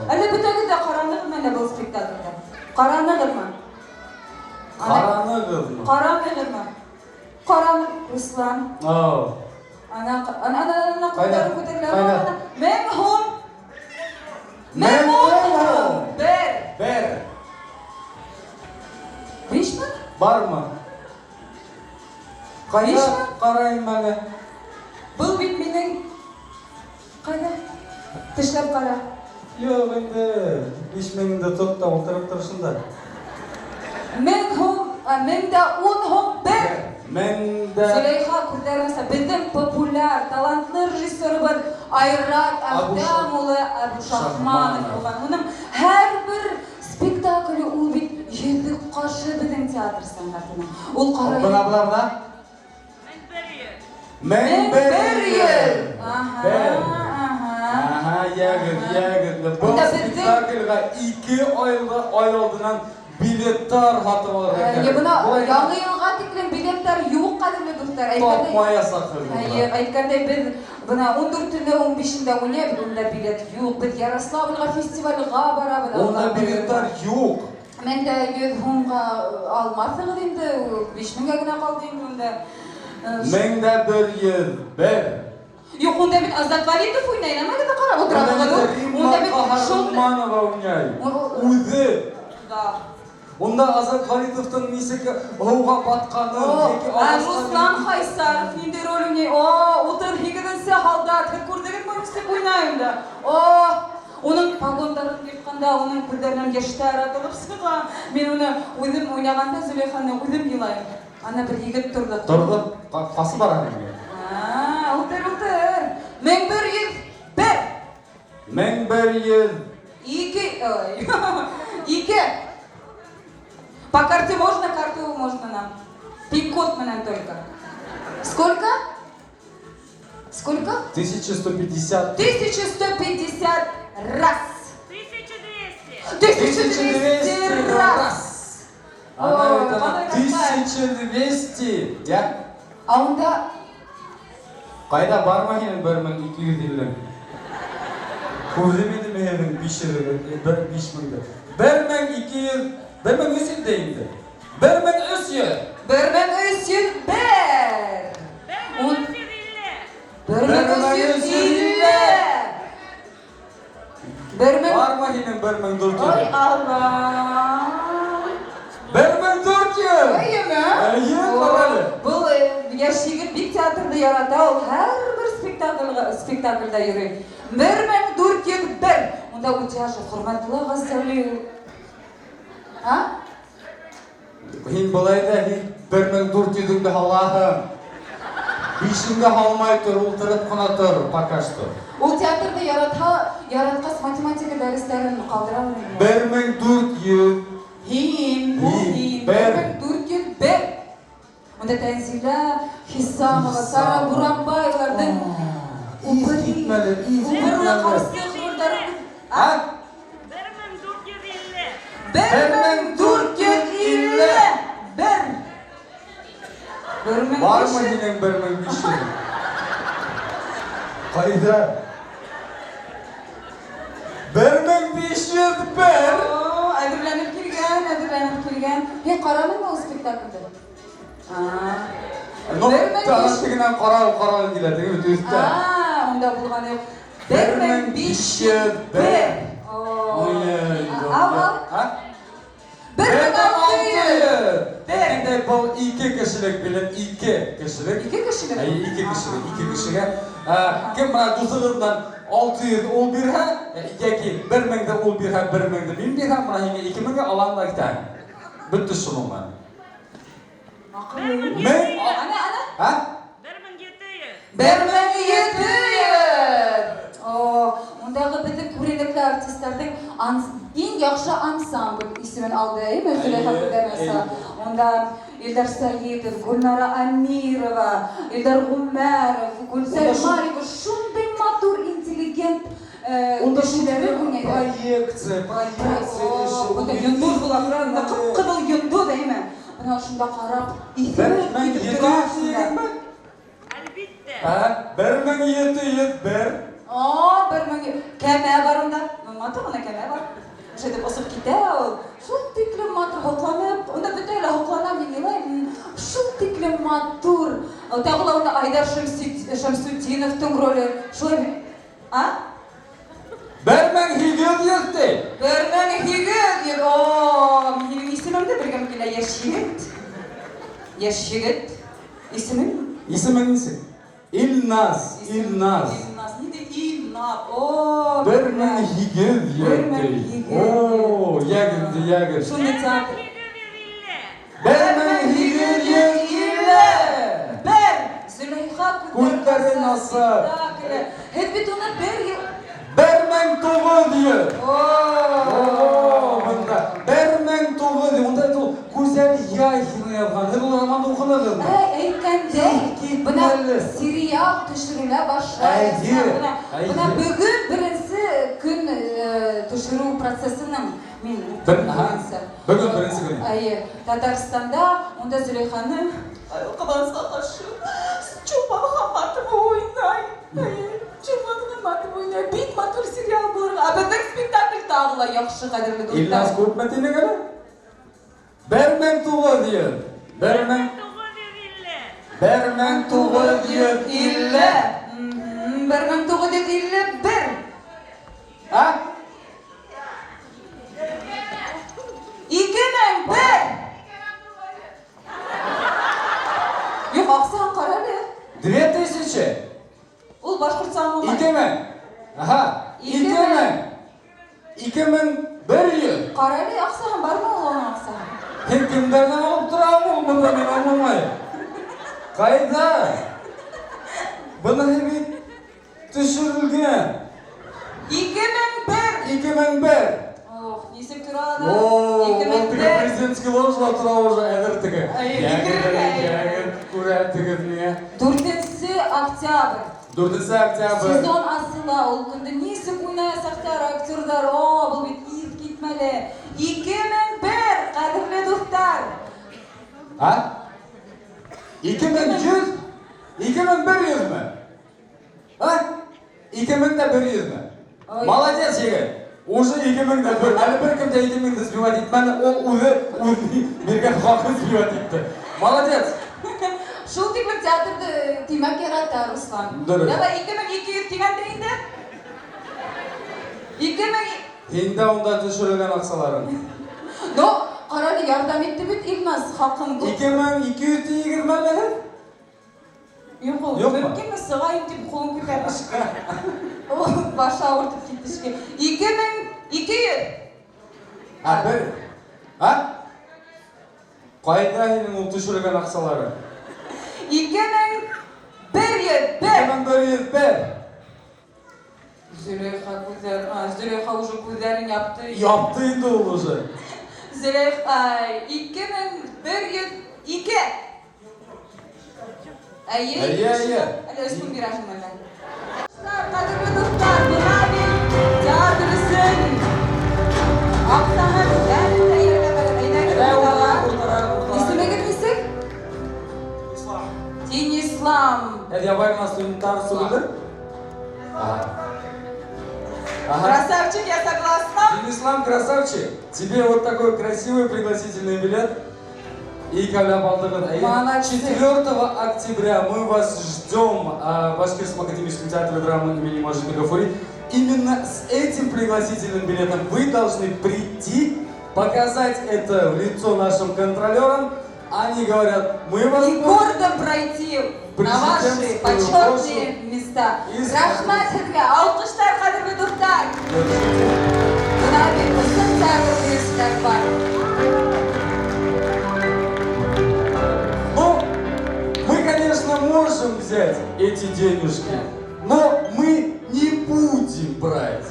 Әллә бөтәгеҙ ҙә ҡаранығыҙмы әллә был спектакльдә? Ҡаранығыҙмы? Ҡаранығыҙмы? Ҡарамайғыҙмы? Ҡарам, Руслан. Ау. Ана, ана, ана, ана, Ҡайҙа? ҡулдарын күтәрелә. Ҡайҙа? Ана, 1000 һум. 1010 һум. Бер. Бер. 5000? Бармы? Ҡайҙа? 5000? Ҡарайым әле. Был бит минең Ҡайҙа? Тешләп ҡара. Юҡ инде, 5000-еңде тот та ултырып тор шунда. 1000 һум, 1010 һум бер. Мең дә Зөләйха күҙҙәрен беҙҙең популяр, талантлы режиссерыбыҙ Айрат Әхтәм улы Әбүшахманов булған. Уның һәр бер спектакле ул бит йөҙөк ҡашы беҙҙең театр сәнғәтенең. Ул ҡарай. Бына, бына, бына. 1100. Аһа, Бер. аһа. Аһа, йәгеҙ, йәгеҙ. Был Унда беҙҙең- спектаклгә 2 ай алдынан билеттар һатып алырға Ә, кәрәк. Бына Былай яңы йылға тиклем билеттар юҡ, ҡәҙерле дуҫтар. Тапмаясаҡһығыҙ. Әйе, әйткәндәй, беҙ бына 14-ндә, 15-ндә уйнайбыҙ, унда билет юҡ. Беҙ Ярославльға фестивальға барабыҙ. Унда билеттар юҡ. 1100 һумға алмаҫһығыҙ инде, 5000-гә генә ҡалды инде унда. 1101. Юҡ, унда бит Азат Вәлитов уйнай, нәмәгә ҡарап ултыраһығыҙ ул? Римма Унда бит шул Ҡаһарманова уйнай. Үҙе. Да. Унда Азат Вәлитовтың нисек һыуға батҡанын, йәки Ә ағастан Руслан Хайсаров ниндәй роль уйнай? О, 38-нсе һалдат. Һеҙ күрҙегеҙме, нисек уйнай унда? О, уның погондарын йыртҡанда, уның күҙҙәренән йәштәр атылып сыға. Мин уны үҙем уйнағанда Зөләйханы үҙем илайым. Ана бер егет торҙо. Торҙо, ҡасып бара инде. А, ултыр, ултыр. 1101. 1100. Ике, ой, ике. По карте можно, карту можно нам. Пин-код менән только. Сколько? Сколько? 1150. 1150 раз. 1200. 1200 раз. Ана Ой, бит ана ҡалай рәхмәт. 1200. Я? Ә унда Ҡайҙа бармы һинең 1250? Күрҙем инде мин һинең 500, бер 5000-ді. 1200, 1300 дә инде. 1300. 1301. 1350. 1000. Бармы һинең 1400? Ой, Алла. 1400. Әйеме? Әйе, ҡара әле. Был йәш егет бик театрҙы ярата, ул һәр бер спектаклдә йөрөй. 1401. Унда Утяшев, Хөрмәтулла Ғәззәли. А? Һин былай ҙа һин 1400-еңде һалаһың. Бишеңде һалмай тор, ултырып ҡына тор, пока что. Ул театрҙы яратһа, яратҡас математика дәрестәрен ҡалдырамы инде? 1400. Һин, ул Һин, һин. бер. 1401. Унда Тәнзилә Хисамова, Сара Буранбаеваларҙың Иҫ китмәле, иҫ убырлы китмәле. ҡарсыҡ ролдары. А? 1450. 1451. Бармы һинең 1500? Ҡайҙа? 1501. О, әҙерләнеп килгән, әҙерләнеп килгән. Һин ҡараныңмы ул спектаклде? Ну, 1500. тегенән ҡарау, ҡарау килә, теге бит өҫтә. А, унда булған юҡ. 1501. Ал, ал. А? 1600. Әйткәндәй, был ике кешелек билет, ике кешелек. Ике кешелек? Әйе, ике кешелек, ике кешегә. Кем менә дуҫығыҙҙан 600 ул бирһә, яки 1000 ҙе ул бирһә, 1000 ҙе мин бирһәм, менә һиңә 2000 гә алам да китәм. Бөттө шуның менән. Мең? Ана, ана. А? 1700. О, ундағы беҙҙең күренекле артистарҙың иң яҡшы ансамбль исемен алды, әйме, Зөләйха Күҙәнәса. Унда Илдар Сәйитов, Гөлнара Амирова, Илдар Ғүмәров, Гөлсәй Марикова, шундай матур, интеллигент Унда кешеләре шундай уйнайҙар. Проекция, проекция эше. Унда йондоҙ була, унда ҡып-ҡыҙыл йондоҙ, әйме? Бына шунда ҡарап, иҫереп китеп тораһың да. Ә? 1701. О, 1000 кәмә бар унда. Матур ғына кәмә бар. Шулай итеп осоп китә ул. Шул тиклем матур һоҡланып, унда бөтәһе лә һоҡлана, мин илайым. Шул тиклем матур. Тағы ла унда Айдар Шәмсетдиновтың роле. Шулай бит? А? 1800 ти. 1800. О, мин һинең исемеңде белгем килә, йәш егет. Йәш егет. Исемең? Исемең нисек? Илназ, Илназ. Илназ. Ниндәй Илназ? О, 1800 ти. О, йәгеҙ инде, йәгеҙ. Шундай театр. 1851. Зөләйха Күҙҙәрен асып. Спектакле. Һеҙ бит уны бер йыл 1900. О, бында 1900. Унда ул Гүзәл Яхина яҙған. Һеҙ ул романды уҡынығыҙмы? Әй, әйткәндәй, бына сериал төшөрөлә башлай. Әйе, Бына әйе. бөгөн беренсе көн төшөрөү процессының мин Бер, аһа. беренсе. Бөгөн беренсе көн. Әйе, Татарстанда унда Зөләйханы ҡыҙғанысҡа ҡаршы Чулпан Хаматова уйнай. Әйе, Чулпан Хаматова уйнай. Бик матур сериал булыр. Ә беҙҙең спектакль тағы ла яҡшы, ҡәҙерле дуҫтар. Илназ күпме тинең әле? 1900. 1950. 1951. А? 2001. Юҡ, аҡсаһын ҡара әле. 2000. Ул башҡортса аңламай. 2000. Аһа, 2000. 2100. Ҡара әле, аҡсаһын бармы ул уның аҡсаһы? Һин кемдәрҙән алып тораһың ул бында, мин аңламайым. Ҡайҙа? Быны бит төшөрөлгән. 2001. 2001. Ох, нисек тора ла? О, Ике ул мең теге бер. президентский ложала тора уже әҙер теге. Әйе, Йәгеҙ, һикерергә, әйе. йәгеҙ, күрәтегеҙ миңә. 4 октябрь. 4 октябрь. Сезон асыла, ул көндө нисек уйнаясаҡтар актерҙар. О, был бит иҫ китмәле. 2001, ҡәҙерле дуҫтар. А? 2100? 2100 ме? А? 2100 ме? Ой. Молодец, егет. Уже 2001. Әле бер кем дә 2000 сбивать итмәне, ул үҙе үҙе биргән хаҡын сбивать итте. Молодец. Шул тиклем театрҙы тимәк ярата Руслан. Дөрөҫ. Давай 2200 тигәндә инде. 2000. Һиндә унда төшөрөлгән аҡсаларың. Ну, ҡара әле, ярҙам итте бит Илназ хаҡын. 2200 тигеҙме әле һеҙ? Юҡ, ул Юҡмы? мөмкинме, сығайым тип ҡулын күтәрҙе шикелле. Ул башы ауыртып китте шикелле. 2200. А, бер. А? Ҡайҙа һинең ул төшөрөлгән аҡсаларың? 2101. 2101. Зөләйха күҙҙәр, а, Зөләйха уже күҙҙәрен япты. Япты инде ул уже. Зөләйха, 2102. Әйе, Әйе, әйе. Әле өс мең бирәһең әле. Ҡәҙерле дуҫтар, бына мин театр өсөн аҡсаһын әле лә йәлләмәгән. Әйҙәгеҙ, ултыра. Исемегеҙ нисек? Тинислам. Һеҙ ябай ғына студенттар түгелдер? Ага. Ага. Красавчик, я согласна. Динислам, красавчик, тебе вот такой красивый пригласительный билет. Икәүләп алдығыҙ. Әйе. Молодцы. 4 октября мы вас ждем в Башкирском академическом театре драмы имени Мажида Гафури. Именно с этим пригласительным билетом вы должны прийти, показать это в лицо нашим контролерам. Они говорят, мы вас... И гордо пройти на ваши Президентскую почетные ложу. места. Рәхмәт һеҙгә, алҡыштар, ҡәҙерле дуҫтар. Бына бит ысын театр һөйөүселәр бар. Ну, мы, конечно, можем взять эти денежки, но мы не будем брать.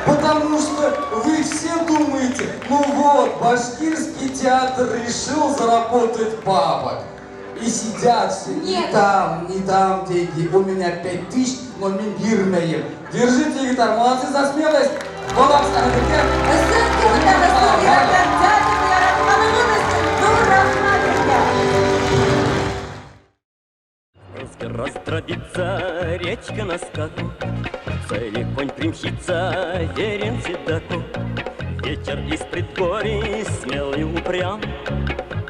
Потому что вы все думаете, ну вот, башкирский театр решил заработать бабок. И сидят все, не Нет. там, не там деньги, у меня 5000, но мин бирмәйем. Держите гитару, молодцы за смелость. Балам. Ысын күңелдән, ысын йөрәктән театрҙы яратҡанығыҙ өсөн ҙур рәхмәт һеҙгә. Раздробится речка на скаку, Цели конь примчится, верен седаку. Вечер из предгорий смелый упрям,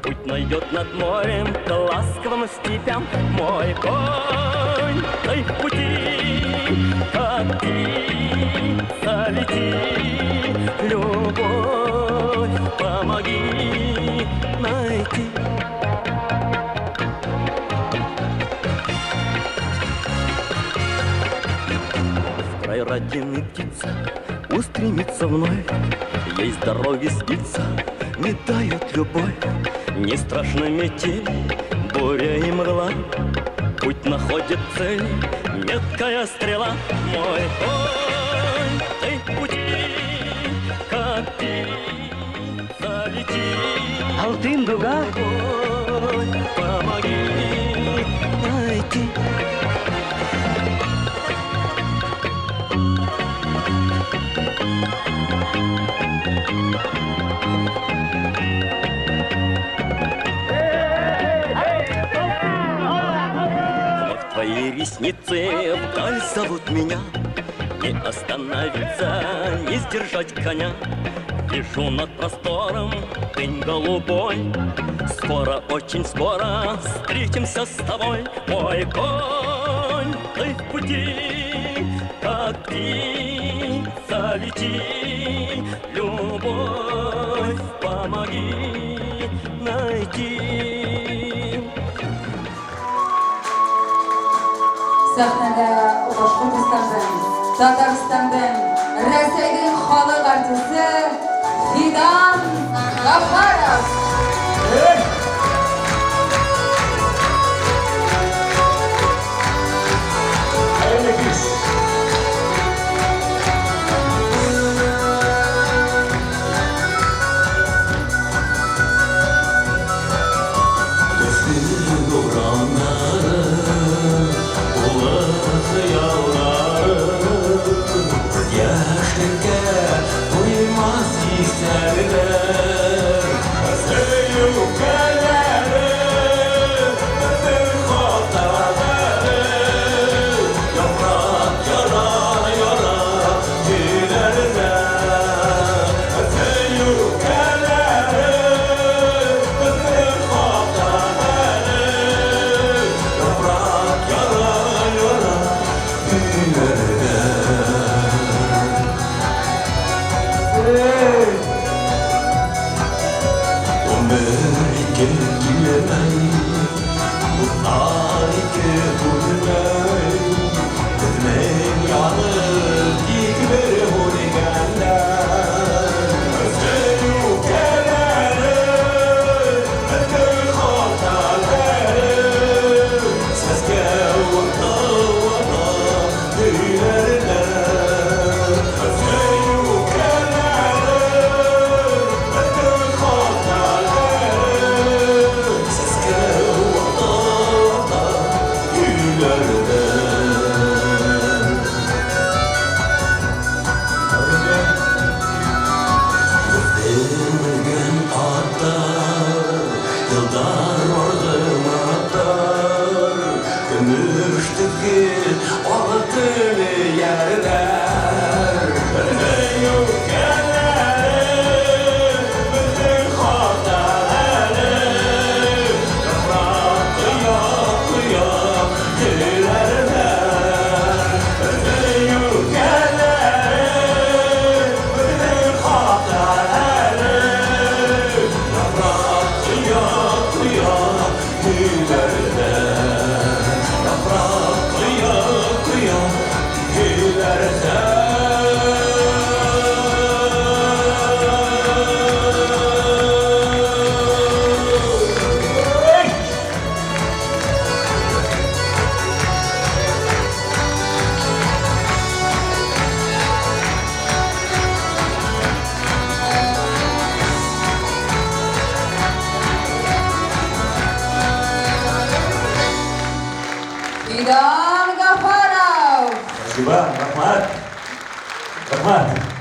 Путь найдет над морем к ласковым степям. Мой конь, ты в пути, как птица лети, любовь помоги найти. В край родины птица устремится вновь, Ей с дороги сбиться не дает любовь. Не страшна метель, буря и мгла, Путь находит цель, меткая стрела. Мой конь, ты в пути, как птица лети. Алтын дуга. Любовь, помоги найти. Вновь твои ресницы вдаль зовут меня. Не остановиться, не сдержать коня. Вижу над простором день голубой. Скоро, очень скоро встретимся с тобой. Мой конь, ты в пути, как птица лети. Любовь, помоги найти. Сәхнәдә Башҡортостандың, Татарстандың, Рәсәйҙең халыҡ артисы Фидан Ғафаров. Хәйерле кис. Йәшлеккә туймаҫ иҫәрләр. Сөйөүгә Спасибо, рәхмәт. Рәхмәт.